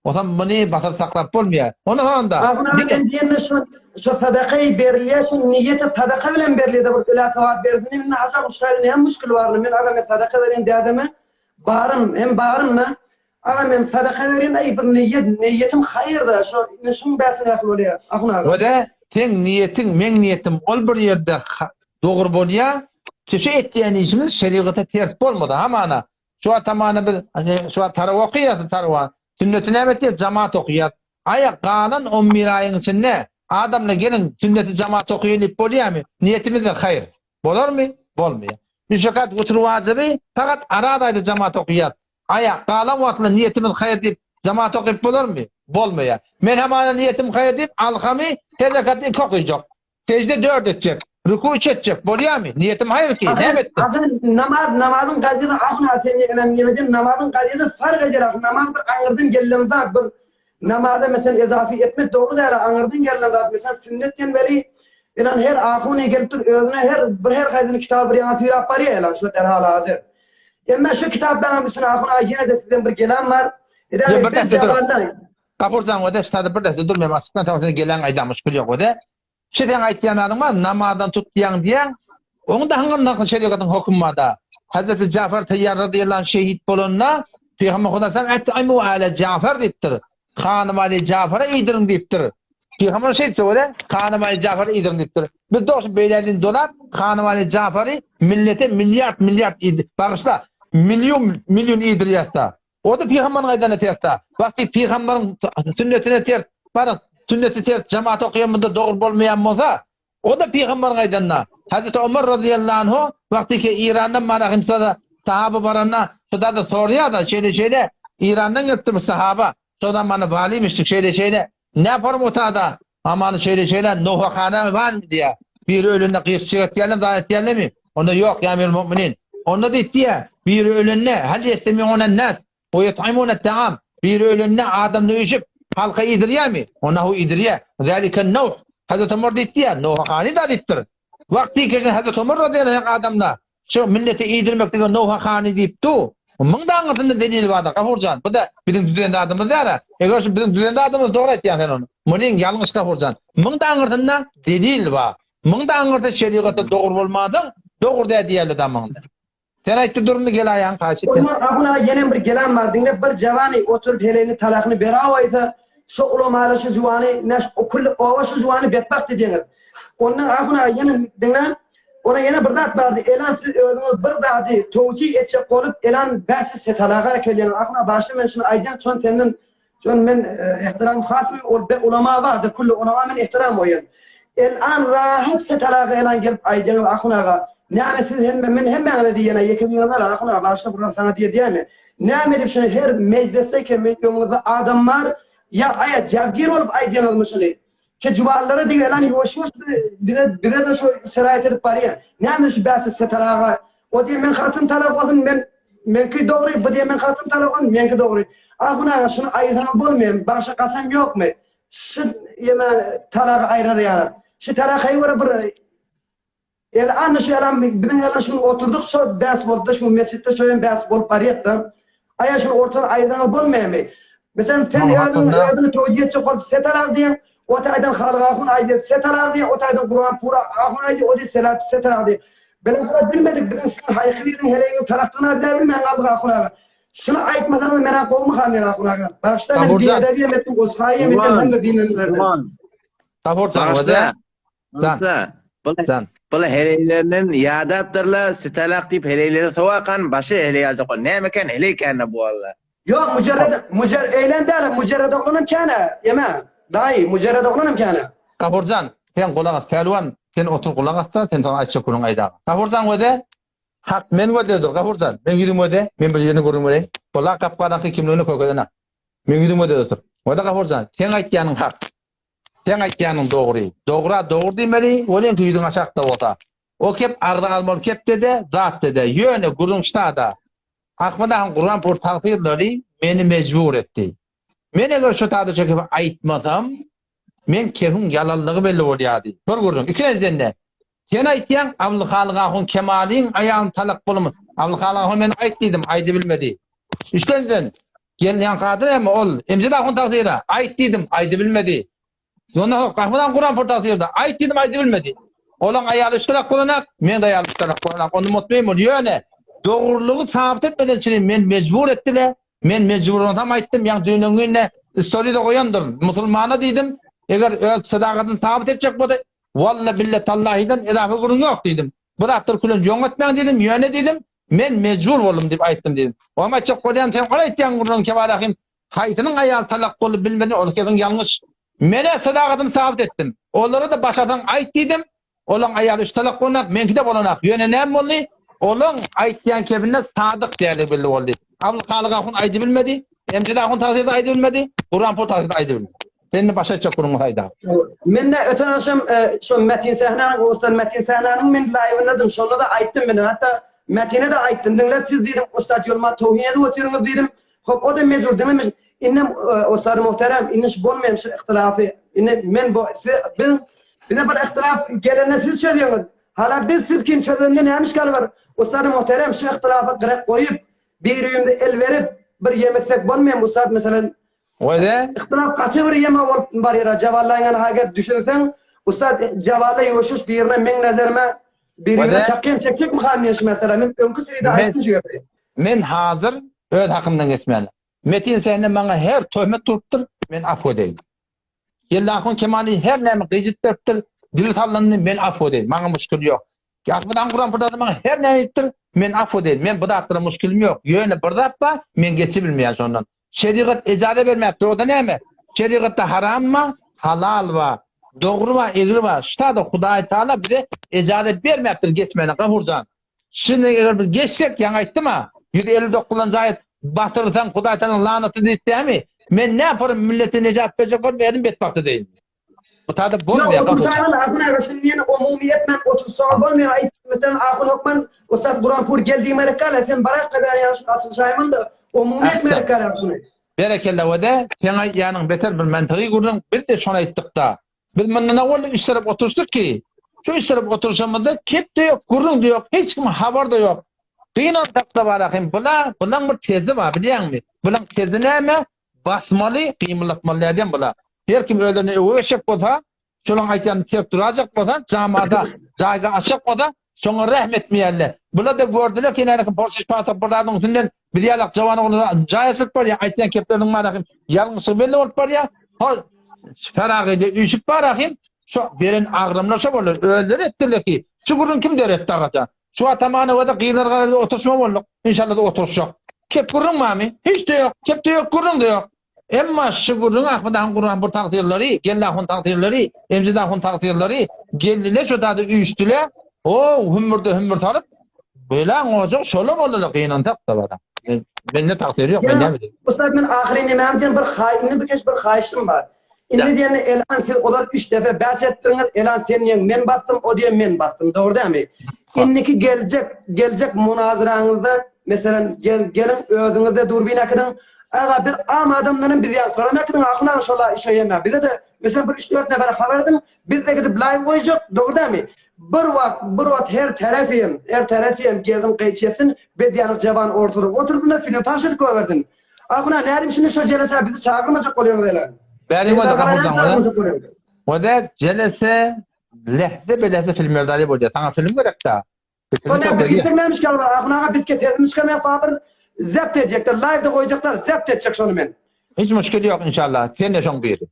Onsoň muny basyp saklap bolmaýar. Ondan soňam-da Ahun aga diňe men diýende şu şu sadaka berilýär şu niýeti sadaka bilen berilýär-de bir ölä sogap bersin indi haçan şu taýda näme muşkil barny men aga men sadaka berýän dädeme barym hem barym-da aga men sadaka berýän aý bir niýet niýetim haýyrda şu indi şuň bäsi nähili bolýar Ahun aga. Wede seň niýetiň meň niýetim ol bir ýerde dogry bolýar ki şu etýän işimiz şerigata ters bolmasa hamana Şu wagt hamana biz şu wagt tarawa okaýas, tarawa. Sünneti näme etýäs? Jamaat okaýas. Aýa galan 11 aýyň içinde adamlar geliň sünneti jamaat okaýyn diýip bolýarmy? Niýetimizde haýyr. Bolarmy? Bolmaýar. Üç rekat witr wajyby fakat araz aýda jamaat okaýas. Aýa galan wagtlar niýetimiz haýyr diýip jamaat okyp bolarmy? Bolmaýar. Men hamana niýetim haýyr diýip alhamy her rekatda iki okaýjak. Sejde dört etjek, rüku üç etjek, bolýamy? Niýetim haýyr ki, näme etdim? Ahyr namaz, namazyň gazyzy ahun ha sen ýegenen nemeden namazyň gazyzy fark eder ahyr namaz bir aňyrdan gellen zat bir namaza mesel ezafi etmek dogry däl aňyrdan gellen zat mesel sünnetden beri elan her ahuny gelip dur özüne her bir her haýsyny kitaby bir ýaňa süýräp barýar elan şu derhal hazir emma şu kitaplaryň üstüne ahun aga ýene-de sizden bir gelan bar Ýa bir desse dur. Gapurjan wede ştada bir desse dur men açykdan soň sen gelen aýdam muşkil ýok wede. Şu sen aýtýan zadyň bar namazdan tut diýýäň diýýäň. Oň da haňňam nakyl şerigatyň hökümi bar-da. Hazreti Jafar Taýýar radyýallahu anh şehit bolanda Pygamber Huda sallam Et'imu ale Jafar diýipdir. Hanym Ali Jafara iýdiriň diýipdir. Pygamber şeýtdi wede Hanym Ali Jafara iýdiriň diýipdir. Biz dogşy beýlälini dolap Hanym Ali Jafary millete milliard milliard iýdi. Bagyşla million million iýdirýäs-da. O-da pygamberiň aýdanyna ters-dä. Wagty pygamberiň sünnetine ters, baryň, sünneti ters jemaat okaýan munda dogry bolmaýan bolsa, o-da pygamberiň aýdanyna. Hazreti Omar razyýallahu anhu wagty ki Irandan mana himsada sahaba baranda, şoda-da soraýar-da, şeýle-şeýle, Irandan gelipdir bir sahaba, şoda mana walymişdik, şeýle-şeýle, näparum otada, amany şeýle-şeýle, nowhahana barmy diýýär. Biri ölende gyýyk çyg etýärlermi, zat etýärlermi? Onda ýok, ýa emirul mu'minin. Onda diýipdi-ä, biri ölende, hal ýestemi'unen nas, we ýut'imunet ta'am, biri ölende adamlar üýşüp, halka iýdirýärmi? Onda hu iýdirýär. Zäliken nuh. Hazreti Omar diýipdi-ä, Nuha hany da diýipdir. Wagty geçen Hazreti Omar razyýallahu anh adamlar şu milleti iýdirmek diýen Nuha hany diýipdi. Muň da aňyrsynda delil bardyr, Gafurjan. Bu da biziň düzen zadymyz däl-ä. Eger şu biziň düzen zadymyz dogry aýtýaň sen ony. Munyň ýalňyş Gafurjan. Muň da aňyrsynda delil bar. Muň da aňyrsy şerigatda dogry bolmansoň, dogry däl diýerler damyňda. Sen aýtdy durundy gel aýagyň kaýşy sen. Ondan ahun aga ýenem bir gelam bar diňle bir jawany oturyp heleýini talakyny berawaýsa şo ulamalar şu juwany näş külli oba şu juwany betbagt edýäňiz. Ondan ahun aga ýene diňle ona ýene bir zat bardy elan siz özüňiz bir zady towjih etjek bolup elan bäs siz talaga äkelýäňiz ahun aga başda men şuny aýdýan şon senden Şon men ehtiram hasym ol be ulama bardy külli ulama men ehtiram goýan. El an rahat setalaga elan gelip aýdýaňyz ahun aga näme siz hemme men hemmäňize diýýän ýeke biňiz däl ahun aga bagyşla bular saňa diýe diýämi näme edip şuny her mejlisde eken men öňüňizde adam bar ýa aýa jabgir bolup aýdýaňyzmy şuny ke juwanlara diýip elan ýuwaş ýuwaş bize bize-de şu siraýat edip barýa näme şu bäsi setalaga O diýen men hatyn talak bolsun men meňki dogry bu diýen men hatyn talak bolsun meňki dogry. Ahun aga şuny aýyrsaňyz bolmaýamy bagşa kasam ýokmy şu ýeme talagy aýyrar ýaly. Şu talakaýy görä bir el anna şu elam biziň elam şuny oturdyk şo bäs boldy şu mesjitde şo hem bäs bolup barýatda. Aýa şuny ortadan aýyrsaňyz bolmaýamy. Meselem sen özüň özüňi towjih etjek bolup se talak diýeň o taýdan Halyk ahun aýdýar se talak diýen o taýdan Gurban pura ahun aýdýar o diýip selat se talak diýen. Bileňsoň bilmedik biziň şuň haýsy biriniň heleýiniň talakdygyna bizä bilmän galdyk ahun aga. Şuny aýtmasaňyz menä gowmy han men ahun aga. Bagyşla men biedebiyem etdim uzhaýyam etdim hemme bilenlerden. Gafurjan Bagyşla. Bagyşla. Bul heleýlerinden ýadapdyrlar, sitalak diýip heleýleri sowakan başy heleý aljak bol. Näme eken heleý kände bu walla. Ýok mujerred mujer eýlen däl mujerred oglanam känä ýeme daýy mujerred oglanam känä. Gafurjan sen gulak as pälwan sen otur gulak asda sen soň aýtjak gürrüň aýdaga. Gafurjan göze hak men gözle dur Gafurjan meň ýüzüm göze men bir ýerini gürrüň bereýin. Bola gapgaraňky kimligini kökeden ak. Meň ýüzüm göze otur. Göze Gafurjan seň aýtýanyň hak. Seň aýtýanyň dogry. Dogra dogry diýmeli welin ki ýüzüň aşakda bolsa. O kep agza almaly kepde-de zatda-da. Ýöne gürrüň ştada. Ahmet ahyň Gurban pur tagsyrlary meni mejbur etdi. Men eger şu tada şu kepi aýtmasam, men kepiň ýalanlygy belli bolýardy. Bir gürrüň. Ikinjiden-de, sen aýtýaň, Abylhalyk ahun Kemalyň aýalyny talak bolmy? Abylhalyk ahun men aýt diýdim, aýdybilmedi. Üçlenjiden, gelýän kady näme ol? Emjed ahun tagsyra, aýt diýdim, aýdybilmedi. Ondan soň Gahryman Guran pur tagsyrda, aýt diýdim, aýdybilmedi. Olaň aýaly üç talak bolanak, meň-de aýalym üç talak bolanak. Onda mutmaýyn bol. Ýöne dogrulygy sabyt etmeden çyny men mejbur etdile. Men mejbur bolsam aýtdym, ýaňy düýnüň günde storyda goýandyr. Musulmana diýdim, eger öz sadakatyny sabyt etjek bolsa, walla bille tallahydan edafa gürrüň ýok diýdim. Bu zatlar külen ýoň etmäň diýdim, ýöne diýdim, men mejbur boldum diýip aýtdym diýdim. Oňa aýtjak bolýan sen ol aýtýan gürrüň Kemal ahym Haýsynyň aýaly talak boldy bilmedim ol gepiň ýalňyş. Menä sadagatymy sabyt etdim. Olara-da başarsaň aýt diýdim. Olaň aýaly üç talak bolanak, meňki-de bolanak. Ýöne näme boldy? Olaň aýtýan kepinde sadyk däldigi belli boldy. Abylkalyk ahun aýdybilmedi, Emjed ahun tagsyr-da aýdybilmedi, Gurbanpur tagsyr-da aýdybilmedi. Sen indi başa aýtjak gürrüňi aýda. Men-de öten agşam şo Metin Sähnäniň, ussat Metin Sähnäniň men laýwyndadym, şonda-da aýtdym men. Hatda Metine-de aýtdym, diňle siz diýdim, ussat Ýolmaz towhin edip otyryňyz diýdim. Hop o da mejbur diňlemiş. Indi ustad muhterem indi şu bolmaýan şu ihtilafy. Indi men bu siz biz bize bir ihtilaf gelende siz çözýäňiz. Hala biz siz kim çözende näme işgal bar? Ustad muhterem şu ihtilafy gyrak goýup bir-birimize el berip bir ýemetsek bolmaýan ustad meselen Wede? Ihtilaf gaty bir ýeme bolup barýar. Jawallaýan hager düşünseň ustad jawalla ýoşuş birine meň nazarma birine çakýan çekjek mi han şu mesele men öňki siride aýtdym şu gepi. Men hazir öz hakymdan geçmän. Metin sende maňa her töhmet turupdyr, men afw edeýin. Jellahun Kemaly her näme gyjyt beripdir, dili sallandy, men afw edeýin, maňa muşkil ýok. Ahmet han Kuran purdady maňa her näme diýipdir, men afw edeýin, men bu zatlara muşkilim ýok. Ýöne bir zat bar, men geçibilmeýän şondan. Şerigat ejaza bermäpdir, o-da näme? Şerigatda haram bar, halal bar, dogry bar, egri bar. Şutada Hudaý Taala bize ejaza bermäpdir geçmäne, Gafurjan. Şindi eger biz geçsek, ýaňy aýtdym-a, 159-njy aýat, batyrsaň Hudaý Tagalaň lanaty diýip dämi? Men näparym millete nejat berjek bolup, özüm betbagt edeýin. Bu taýda Ýok, bolmaýar. oturşaýman ahun aga şuny diýen umumy etmän otursaňyz bolmaýar. Aýt, meselem ahun hökman ussat Guranpur gel diýmerik gala, sen barak gadar ýaly şuny açylyşaýman da umumy etmerik gala şuny. Berekella wede, seň aýtýanyň beter bir mantygy gürrüň, biz-de şony aýtdykda. Biz mundan owal üç tarap oturyşdyk ki, şu üç tarap oturyşamyzda kep-de ýok, gürrüň-de ýok, hiç kimiň habary-da ýok. Gynansak-da barahym, bula, bulaň bir tezi bar, bilýäňmi? Bulaň tezi näme? Basmaly, gymyldatmaly nädýän bula? Her kim özlerine öwe geçjek bolsa, şolaň aýtýanyny ters durajak bolsa, jamada jaýga açjak bolsa, şoňa rähm etmeýärler. Bula-da gördüler ki, näme porsiş pasak bir zadyň üstünden biz ýalak jawan oglanlar jaý açylyp barýar, aýtýan kepleriniň manasy ýalňyşlygy belli bolup barýar. Hol Faragyda üýşüp barahym, şo beren agramlar şo boldy. Özleri etdiler ki, şu gürrüň kim döretdi agaja? Şu wagt Amanowada gyzlar garada oturyşma bolduk. Inşallah da oturyşjak. Kep gürrüň barmy? Hiç de ýok. Kep de ýok, gürrüň de ýok. Emma şu gürrüň Ahmet ahun Gurban bir tagtyrlary, Geldi ahun tagtyrlary, Emjit ahun tagtyrlary geldiler şu dada üýşdüler. O hümmürde hümmür salyp belaň ojak şola boldular gynansak da bara. Mende tagtyr ýok, men näme diýeyim? Ussat men ahyry näme diýen bir haý indi bir keş bir haýyştym bar. Indi diýende elan siz ozal üç defe bäs etdiriňiz elan sen diýen men basdym o diýen men basdym dogry dämi? Indiki geljek geljek munazaraňyzda meselem gel geliň özüňizde durbin äkidiň aga biz am adamdanam biz ýaňkylaram äkidiň ahun aga şola şo ýeme bize de meselem bir üç dört nefere habar ediň biz de gidip live goýjak dogry dämi? Bir wagt bir wagt her tarafyem her tarafyem gelsin gyýç etsin biz ýaňy jaban ortada otursyn da film tanyş edip goýbersin. Ahuna nädip şindi şo jelesä bizi çagyrmajak bolýaňyz ele? Bäri Bizi boldy näme gapydan çagyrmajak bolýaňyz? Wada jelese lehze be lehze filmlerde bolýar. Saňa film gerek da. O ne bir getirmemiş ki Allah Ahun aga biz sesini çykarmaýan fabyr zept edjekler, live-de goýjaklar, zept etjek şony men. Hiç muşkil ýok inşallah. Sen de şoň biri.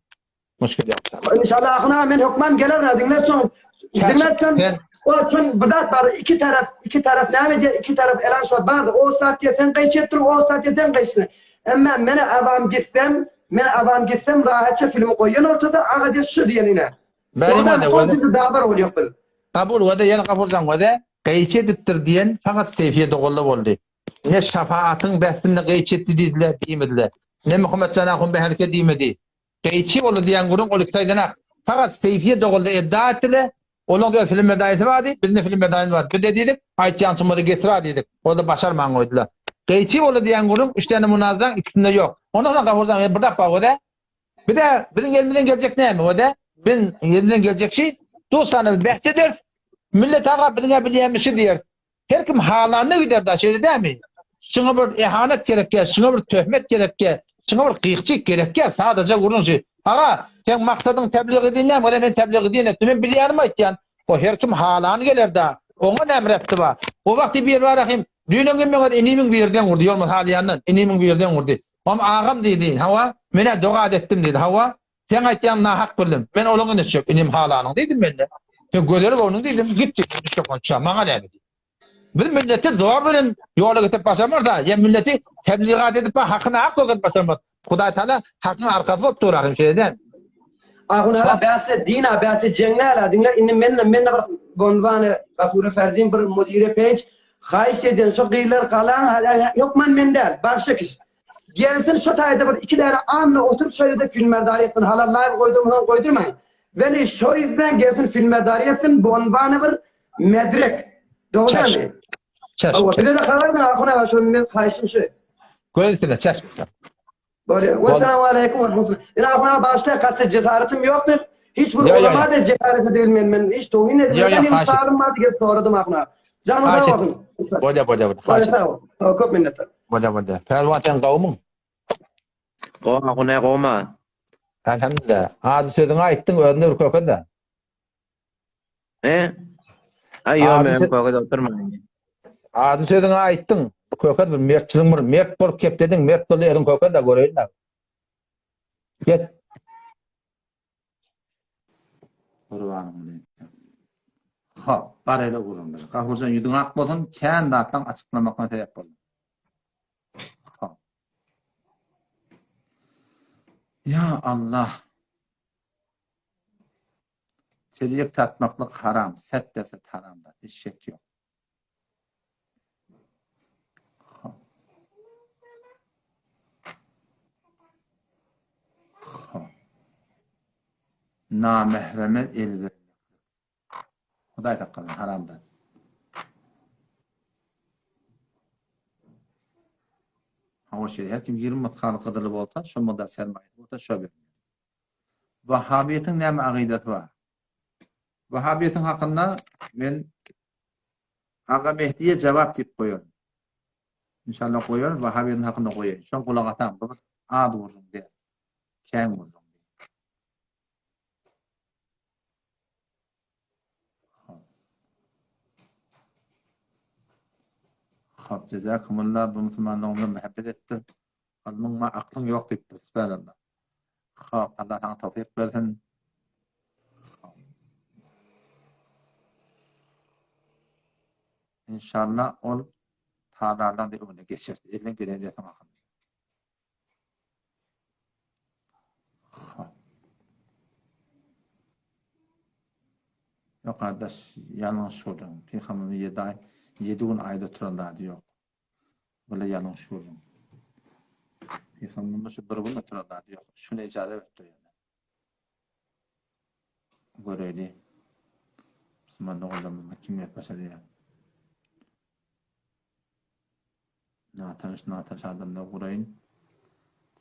Muşkil ýok. İnşallah Ahun aga men hökman gelerin diňle soň. Diňle O çün bir zat bar, iki taraf, iki taraf näme diýer, iki taraf elan şo bardy. O saat diýer sen gaýç etdin, o saat diýer sen gaýçdin. Emma men avam gitsem, men avam gitsem rahatça filmi goýan ortada, aga diýer şu diýen ine. Oradan konsizi dabar bolýak biz. Kabul wada ýene Gafurjan wada gaýçy edipdir diýen fakat Seýfiýe doganla boldy. Ne şafaatyň bähsinde gaýçy etdi diýdiler, diýmediler. Ne Muhammetjan ahun bähelke diýmedi. Gaýçy boldy diýen gürrüň ol ikisi aýdanak. Fakat Seýfiýe doganla edda etdiler. Olaň öz film berdaýysy bardy, bizde film berdaýymyz bardy. Biz-de diýdik, aýtýançymyzy getir-a diýdik. Ol-da başarman goýdular. Gaýçy boldy diýen gürrüň üç däne munazaraň ikisinde ýok. Ondan soň Gafurjan ýene bir dapba wada Bize biziň elimizden geljek näme? O da biz elimizden geljek şey dostana bähs ederis. Millet aga biziň bilýänimiz şu diýer. Her kim halanyna gider da şeýle dämi? Şuňa bir ehanet gerekýär, şuňa bir töhmet gerekýär, şuňa bir gyýkçyk gerekýär, sadaja gürrüň şu. Aga, seň maksadyň tebligy din näme? O da men tebligy din etdim, men bilýänimi aýtýan. O her kim halany geler da. Oňa näme repti bar? O wagty bir bar ahim, düýn öňem meňe inimiň birden urdy, ýolmaz halýandan, inimiň birden urdy. Hom agam diýdi, hawa, men-ä doga etdim diýdi, hawa, seň aýtýaň nahak bildim, men olaň ine düşjek, inim halanyň diýdim men-de. Sen gözel göwnüň diýdim, git diýdim, düşjek onça, maňa näme diýdi. Biz milleti zor bilen ýola getirip başarmarys-a, ýa milleti tebligat edip hakyny hak görkezip başarmarys. Hudaý Taala hakyň arkasy bolup dur ahym şeýle däl. Ahun aga bäse din-a bäse jeň däl-a diňle indi men men bir bonbany Gafura Ferzin bir mudire peýç Haýyş edýän şo gyzlar galaň hökman men däl bagşa kişi gelsin şo taýda bir iki däne anna oturyp şo ýerde filmerdary etsin halal live goýdurmasaň goýdurmaň weli şo ýüzden gelsin filmerdary etsin bonbany bir medrek dogry dälmi Çeş. Hawa bize de habar ediň Ahun aga şo men haýyşym şu. Göz üstüne çeş. Bolýar. Wessalamu aleýkum we rahmetullah. Ine Ahun aga bagyşla kasy cesaretim ýokdur. Hiç bir ulama da cesaret edilmen men hiç tohin edilmen. Benim salym bardy gelip soradym Ahun aga. Janyň sag bolsun. Bolýar bolýar. Bolýar sag bol. Köp minnetdar. Bolýar bolýar. Pälwan sen gowmyň? Gowy Ahun aga gowma? Elhamdülillah. Ajy sözüňi aýtdyň özüňde bir köke-de. E? Aý ýok men kökede oturmaýyn. Ajy sözüňi aýtdyň. Köke bir mertçiligiň bir mert bolup keplediň, mert boldy eliň köke-de göreýin-dä. Get. Gurbanyň bilen. Hop, bar ele gürrüňler. Gafurjan ýüzüň ak bolsun, kän zatlaň açyklamakdan sebäp bolduň. Hop. Ýa Allah. Tirýek tartmaklyk haram, set derset haram zat, hiç şek ýok. Hop. Hop. Namähreme el bermeklik. Hudaý saklasyn haramdan. Hawa şeýle her kim 20 mysgal gyzyly bolsa, şo mukdar sermaýasy bolsa şo bermeli. Wahhabiýetiň näme agydasy bar? Wahhabiýetiň hakynda men Aga Mehdiýe jawap diýip goýaryn. Inşallah goýaryn, Wahhabiýetiň hakynda goýaýyn. Şoň gulak asaň, bu bir az gürrüň däl. Kän gürrüň. Hop, jezakumullah bu musulmanlygymyza muhabbet etdir. Ylmyň ma aklyň ýok diýipdir. Subhanallah. Hop, Allah saňa towfyk bersin. Inşallah ol talardan da öňüne geçer. Elden gelen edersiň ahyryn. Ýok gardaş, ýalňyş gürrüň. Pygamberimiz ýedi aý, ýedi gün aýda oturan zady ýok. Bula ýalňyş gürrüň. Pygamberimiz şu bir gün oturan zady ýok. Üç güne ijaza beripdir ýöne. Göreýli. Musulman doganlarymyzda kim gelip başarýar? Natanyş natanyş adamlar guraýyn.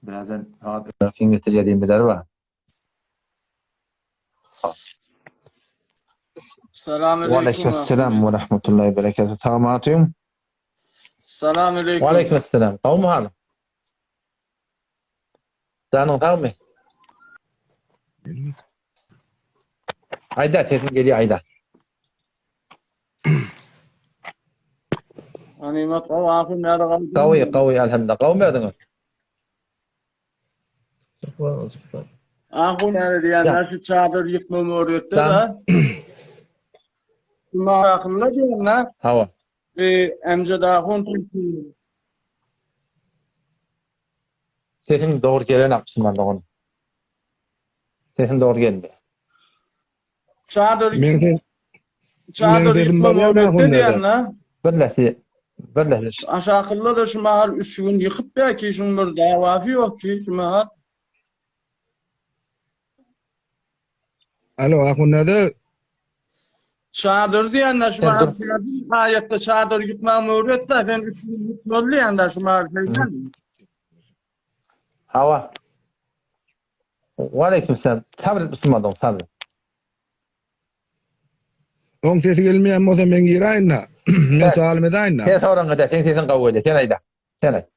Birazdan sagat kim getirýär diýmeleri bar. Salam aleyküm. Aleyküm selam we rahmetullahi we berekatuh. Salam aleyküm. Salam aleyküm. Aleyküm selam. Gowmy halyň? Janyň sagmy? Aýda, sesiň gelýär, aýda. Animat gowy ahun näde galdy? Gowy, gowy, alhamdulillah. Gowmy özüňiz? Ahun näde diýenler şu çadyr ýykma möwritde da. Şuna akylly diýenler. Hawa. E, Emjed ahun Sesiň dogry gelenok Musulman dogan. Sesiň dogry gelmeýär. Çadyr Men sen Çadyr sesim ýykma barýar möwritde ahun diýenler. Birlesi birlesi. Aşakylda da şu mahal üç gün ýykyp belki şuň bir dawasy ýok ki şu mahal. Alo ahun näde? Çadyr diýende şu Sen mahal dur. aýatda çadyr ýykma möwritde sen üç gün ýykmaly diýende şu mahal şeýdemi? Hawa. Waleýkim selam. Sabr et Musulman dogan, sabr et. Oň sesi gelmeýän bolsa men giräýin-dä. Men sowalymy edaýyn-da. Sen soraňa da, seň sesiň gowy gelýär. Sen aýda. Sen aýt.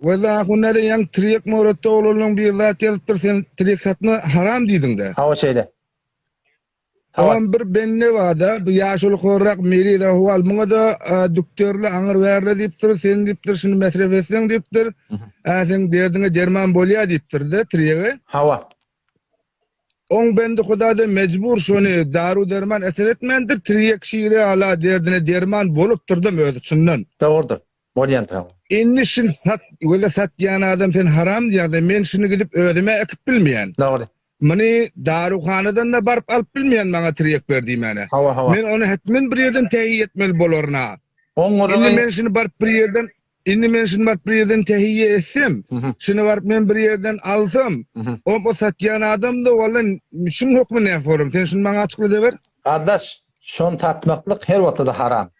Weza ahun näde ýaň tirýek möwretde oglanlaň bir zat ýazypdyr sen tirýek satma haram diýdiňdä. Hawa şeýle. Hawa. Oňam bir bende barda bu ýaşuly horrak meriz ahwal muňada dükderli aňyr bärle diýipdir sen diýipdir şuny mesref etseň diýipdir ä seň derdiňe derman bolýa diýipdir-de tirýege. Hawa. Oň bendi Huda-da mejbur şony daru-derman eser etmändir, tirýek şire ala derdine derman bolupdyrdam özi çyndan. Dogrudyr. Bolýandyr hawa. Indi şuny sat, wele satýan adam sen haram diýýäňde men şuny gidip özüm-ä ekip bilmeýän. Dogry. Muny daruhanadan-da baryp alyp bilmeýän maňa tirýek ber diýmäne. Hawa hawa. Men ony hetmen bir ýerden tehiýe etmeli bolaryn-a. Oň Indi gürrüňi men şuny baryp bir ýerden Indi men şuny baryp bir ýerden tehiýe etsem, şuny baryp men bir ýerden alsam, o satýan adam-da walla şuň hökmi näme forum? Sen şuny maňa açykladaber. Gardaş, şony satmaklyk her wagtda-da haram.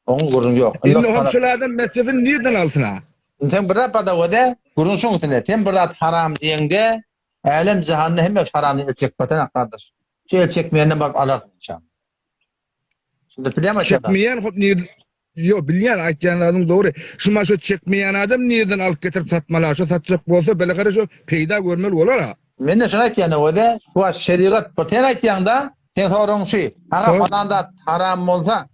Oňa gürrüň ýok. Indi hom şol adam mesrefini nirden alsyn-a? Indi sen bir zat bada-göde, gürrüň şuň üstünde. Sen bir zat haram diýeňde, älem-jahanda hemme haramdan el çekmesene, gardaş. Şu el çekmeýenden baryp alarsyň, inşallah. Şunda bilýäňmi aýtýan zadymy? Çekmeýän hop nir Ýok, bilýän aýtýan zadyň dogry. Şu ma şo çekmeýän adam nirden alyp getirip satmaly-a? Şo satjak bolsa bele gara şo peýda görmeli bolar-a. Men-de şony aýtýan öweze, şu wagt şerigat bir sen aýtýaň-da, seň soragyň şu, aga falan zat haram bolsa,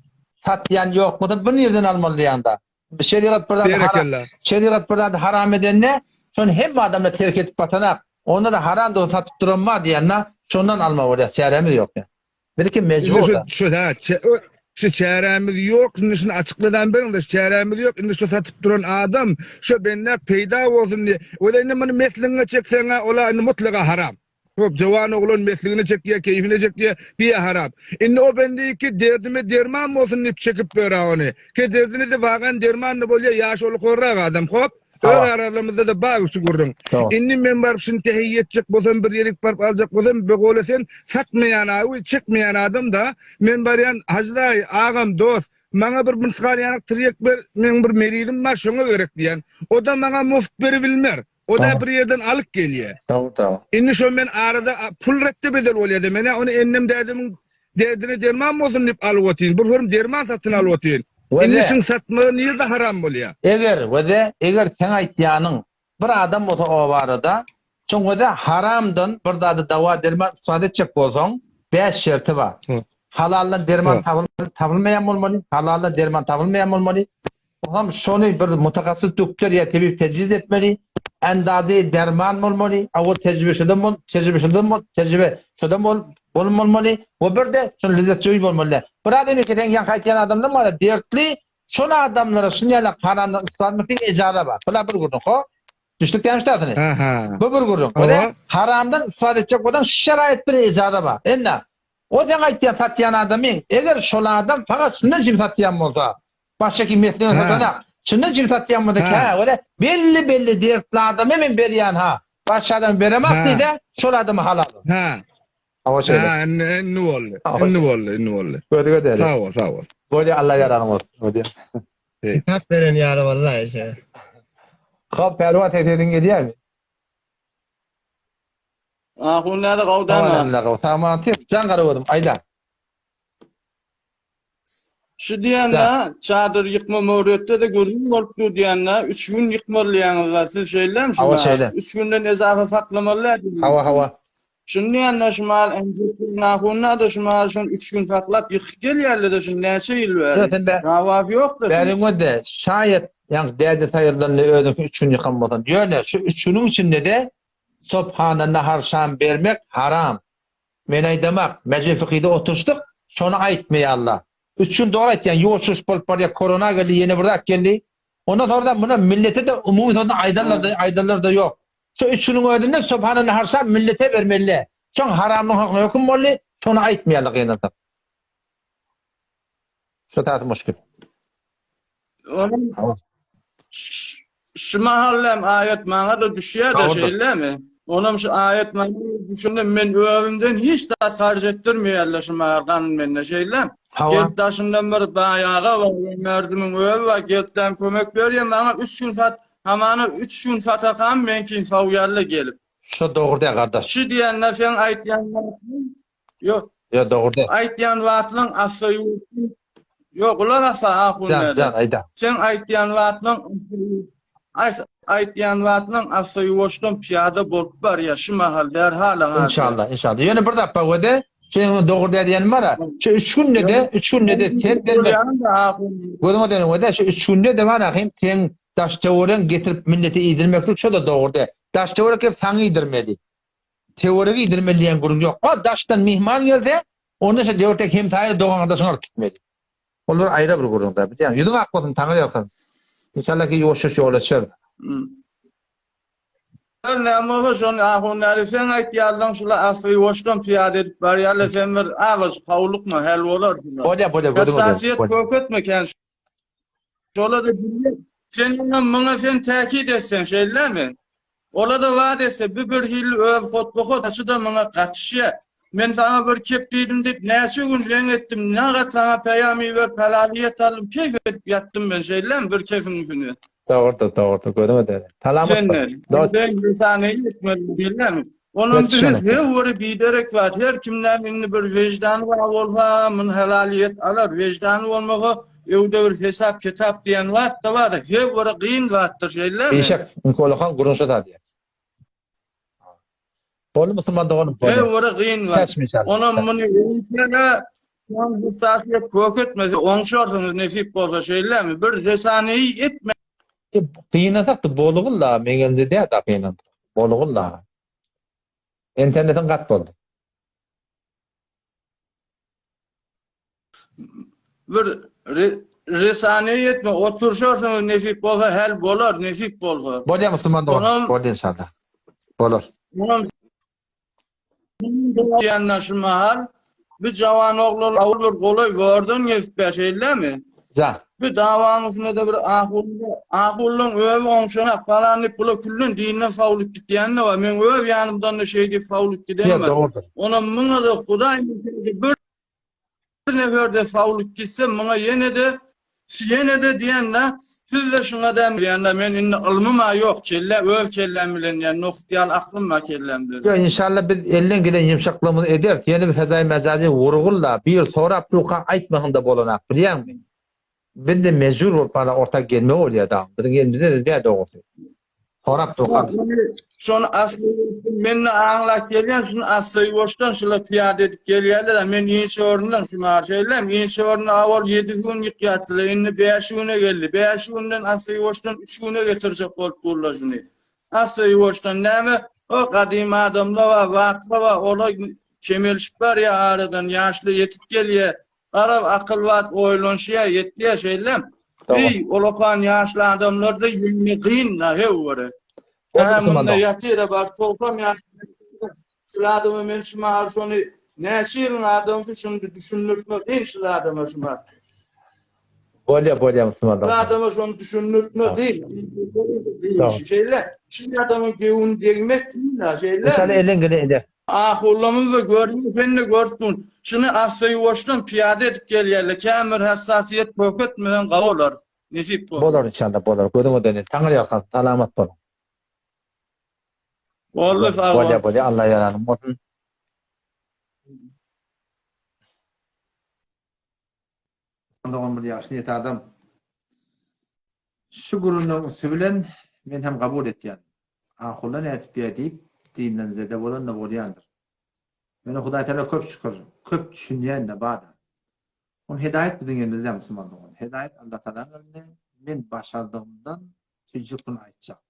satýan ýok bolsa bu nirden almaly diýýäň-da. Şerigat bir zady haram, şerigat bir zady haram edende, şony hemme adamlar terk edip batanak, onda-da haramdygy satyp duran bar diýende, şondan almaly bolýar, çärämiz ýok ýa. Belki mejbur da. Şu ha, şu çärämiz ýok, indi şuny açykladan beriň-de, şu çärämiz ýok, indi şu satyp duran adam, şu bende peýda bolsun diýe. O-da indi muny mesligiňe çekseň-ä, ol-a indi mutlaka haram. Hop, jowan oglan mesligine çekýär, keýfine çekýär, bir haram. Indi o bende ki derdime derman bolsun diýip çekip ber-ä ony. Ke derdine-de wagan derman-da bolýar, ýaş ol horrak adam, hop. Öz aralarymyzda-da bar şu gürrüň. Indi men baryp şuny tehiýe etjek bolsam, bir ýerik baryp aljak bolsam, begola sen satmaýan awy, çekmeýän adam-da. Men barýan, Hajy daýy, agam, dost, maňa bir mysgal ýanak tirýek ber, meň bir merizim bar, şoňa gerek diýýän. O-da maňa muft beribilmer. O-da bir ýerden alyp gelýär. Dogry, dogry. Indi şo men arada pul retde bedel bolýar-da. Men-ä ony ennem dädemiň derdine derman bolsun diýip alyp otyryn. Bir hörüm derman satyn alyp otyryn. Indi şuň satmagy nirde haram bolýar? Eger, weze, eger seň aýtýanyň bir adam bolsa o barada, şoň weze haramdan bir zady dawa derman istifade etjek bolsaň, bäş şerti bar. Halaldan derman tapylmaýan bolmaly, halaldan derman tapylmaýan bolmaly, Oňam şony bir mutahassys duktor ýa tebip tejwiz etmeli, endazy derman bolmaly, awal tejribe şodan bol, tejribe şodan bol, tejribe şodan bol, bolum bolmaly we bir-de şol lezzetjöý bolmaly. Bir adam eke seň ýaňky aýtýan adamlaň bar dertli, şol adamlara şuny ýaly haramdan yslanmak diýen ejaza bar. Bula bir gürrüň, ho? Düşdük dämi ştasyny? Bu bir gürrüň. O-da haramdan istifade etjek bolsaň şu şeraýyt bilen ejaza bar. Enda O seň aýtýan satýan adamyň, eger şol adam fakat şundan jim satýan bolsa, başga kim meslegiň satanak, şundan jim satýan bolsa kä görä belli belli dertli adama men berýän ha, başga adama beremak diýse, şol adama halal. Hä. Hawa şeýle. Hä, indi indi boldy. Indi boldy, indi boldy. Gözüge däli. Sag bol, sag bol. Bolýa Allah ýararyň bolsun. Bolýa. Kitap beren ýaly wallahi şe. Hop, Pälwan sen sesiň gelýärmi? Ahun näde gowdana. Alhamdulillah gowy. Sag boluň. Jan garagözüm aýda. Şu diýende çadyr ýykma möwritde-de gürrüň bolup dur diýende üç gün ýykmalyýaňyzlar siz şeýlemi şu Hawa şeýle. Üç günden ezafa saklamaly däl. Hawa hawa. Şuny diýende şu mahal Ahunda-da şu mahal şony üç gün saklap ýykyp gelýärler-de şuny näçe ýyl bäri. Ýok sen bä. Rawaf ýok-da. Bäriň gözde şaýat ýaňky däde saýyrlanda özüňki üç gün ýykan bolsaň. Ýöne şu üç günüň içinde-de Sobhana nahar şam bermek haram. Men aýdamak, mejlis fykyda oturyşdyk, şony aýtmaýarlar. Üç gün dogry aýtýaň, ýuwaş-ýuwaş bolup barýar, korona geldi, ýene bir zat geldi. Ondan soňra-da muny millete-de umumy sözde aýdanlar-da, aýdanlar-da ýok. Şu üç günüň özünde Sobhana nahar şam millete bermeli. Şoň haramlygyň hakyna höküm boldy, şony aýtmaýarlar gynansak. Şu taýsy muşkil. Onuň şu mahal hem aýat maňa-da düşýär-de şeýlemi? Onam şu aýat maňa düşünde men özümden hiç zat harç etdirmeýärler şu mahal gan mende şeýlem. Gelip daşymdan bir baý aga bar, merdimiň özi bar, gelipdem kömek berýär maňa üç gün sat, hamana üç gün satakam meňkini sowýarlar gelip. Şu dogry däl gardaş. Şu diýende seň aýtýan Ýok. Ýok dogry däl. Aýtýan zatlaň assa ýurtun. Ýok gulak assa ahun Jan jan aýda. Seň aýtýan zatlaň aýtýan zatlaň assa ýuwaşdan pyýada bolup barýa şu mahal derhal ha. Inşallah inşallah. Ýöne bir zat bar wede şeň dogry däl diýenim bar. Şu üç günde-de üç günde-de sen bermek. Gözüňe döneň wede şu üç günde-de bar ahym seň daş töweregiň getirip millete iýdirmeklik şo-da dogry däl. Daş töwerek gelip saňa iýdirmeli. Töweregi iýdirmeli diýen gürrüň ýok. A daşdan myhman gelse, onda şo döwürtek hemsaýa dogan-gardaşyňy alyp gitmeli. Ol bir aýra bir gürrüň-dä. Bilýäň, ýüzüň ak bolsun, Taňry ýalkasyn. Inşallah ki ýuwaş-ýuwaş ýola çyr. Her näme bolsa şony ahunäli sen aýtýarlaň şula asly ýuwaşdan pyýada edip barýarlar sen bir azajyk howlukma hel bolar şular. Bolýa bolýa gözüňe Hassasiýet kök etme kän Şola-da bilýär. Sen ondan muňa sen täkit etseň, şeýlemi? Ola-da wada etse, bu bir hili öz hotba-hot açy-da muňa gatyşýar. Men saňa bir kep diýdim diýip, näçe gün jeň etdim, nagat saňa peýam iberip, halalyýet aldym, keýp edip ýatdym men, şeýlemi, bir kefiň üstüne. Dogrudyr, dogrudyr, gözüňe döneýin. Salamat bol. Senden. Sen insany etmeli, şeýlemi? Onam biz höwri biderek zat, her kimden indi bir wejdany bar bolsa, muny halalyýet alar, wejdany bolmasa, öwde bir hesap kitap diýen zat-da bar, höwri gyn zatdyr, şeýlemi? Eşek, Nikolahan gurun şo zat diýýär. Boldy musulman doganym boldy. Höwri gyn zat. Onam muny öňçene hassasiýet kök etmese, oňşarsyňyz nesip bolsa, şeýlemi? Bir resaneýi etme. Gynansakda bolugylla, meňemde däl-de gynansak. Bolugylla. Internetiň gat boldy. Bir resaniýa ýetme oturşarsyňyz nesip bolsa hel bolar nesip bolsa. Bolýa musulman dogan. Bolýa inşallah. Bolar. Onam diýende şu mahal bu jawan oglan awul bir golaý gordan gezip bä şeýlemi? Jan. Bu dawanyň üstünde-de bir ahunly, ahunlaň özi oňşanak falan diýip bula küllen dinden sowlup gitýän-de bar. Meň öz ýanymdan-da şeý diýip sowlup giden Ýa bar. dogrudyr. Onam muňa-da Hudaý meselede bir neferde sowlup gitse muňa ýene-de ýene-de diýen-de siz-de şuňa däm diýen-de men indi ylmym-a ýok kelle öz kelläm bilen diýen nohut ýaly aklym bar kellämde. Ýa inşallah biz elden gelen ýumşaklygymyzy ederis. Ýene bir fezaýy mejazy vurgula bir sorap durka aýtmasaň-da bolanak bilýäňmi? Biz-de mejbur bolup bana orta gelmeli bolýar dagy. Biziň elimizde-de däl dogrusy. Sorap durka. Şony asly men-de aňlap gelýän, şuny asly ýuwaşdan şula pyýada edip gelýärler-ä. Men inçe orundan şu mahaly şeýlem, inçe orunda awal ýedi gün ýykýardylar, indi bäş güne geldi. Bäş günden asly ýuwaşdan üç güne getirjek bolup durlar şuny. Asly ýuwaşdan näme, o gadymy adamlar bar, zatlar bar, olar kemelişip barýar aradan, ýaşly ýetip gelýär. Garaz akyl bat oýlanşýa ýetýä şeýlem. Eý olakan ýaşly adamlarda ýeňme gyn da höwwere. Hä munda ýatyra bar 90 ýaşly şul adama men şu mahal şony näçe ýylyň adamsy şuny düşündirtmek kyn şul adama şu mahal. Bolýa bolýa musulman dogan. Adama şony düşündirtmek kyn. Şeýle şu adamyň göwün degmek kyn da şeýle. Inşallah elden gelen eder. Ahullamyz-da görýär, sen-de görüpsiň. Şuny assa-ýuwaşdan pyýada edip gelýärler. Kän bir hassasiýet köketmeseň gawy bolar. Nesip bolsa. Bolar inşallah bolar. Gözüňe döneýin. Taňry ýalkasyn. Salamat boluň. Boldy sag bol. Bolýa bolýa Allah ýaranyň bolsun. Dogan bir ýagşy niýet adam. Şu gürrüňleň üsti bilen men hem gabul etýän. Ahulla nädip ýa diýip dinden zede bolan-da bolýandyr. Ýöne Hudaýtagala köp şükür, köp düşünýän-de bar-da. Ol hedaýat biziň elimizde musulman dogan. Hedaýat Allatagalaň elinde, men başardygymdan tüýjük bunu aýtjak.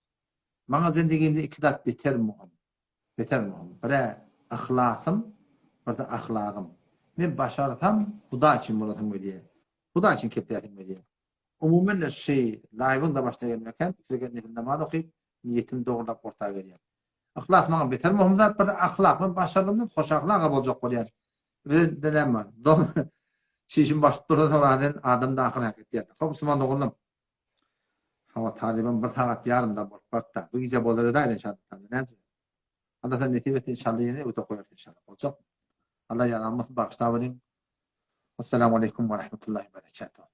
Maňa zendigimde iki zat beter muhym. Beter muhym. Bir-ä yhlasym, bir-de ahlagym. Men başarsam Hudaý üçin bolasym gelýär. Hudaý üçin kepläsim gelýär. Umuman-da şy laýwyň da başyna gelmekäm iki rekat nefil namaz okyp, niýetimi dogrulap orta gelýän. Yhlas maňa beter möhüm zat, bir-de ahlak. Men başardymdan hoş ahlak-a boljak bolýan. Bizde näme bar? Don çişim başyp dursa soňra sen adam-da ahyr hak etýär. Hop musulman doganlarym. Hawa talybam bir sagat ýarym da bolup bartda. Bu gije bolar edäýli inşallah taala. Näce? Allah sen nesip etsin inşallah ýene öte koýarys inşallah. Boljak. Allah ýaran bolsun bagyşlap olyň. Assalamu aleýkum we rahmetullahi we berekatuh.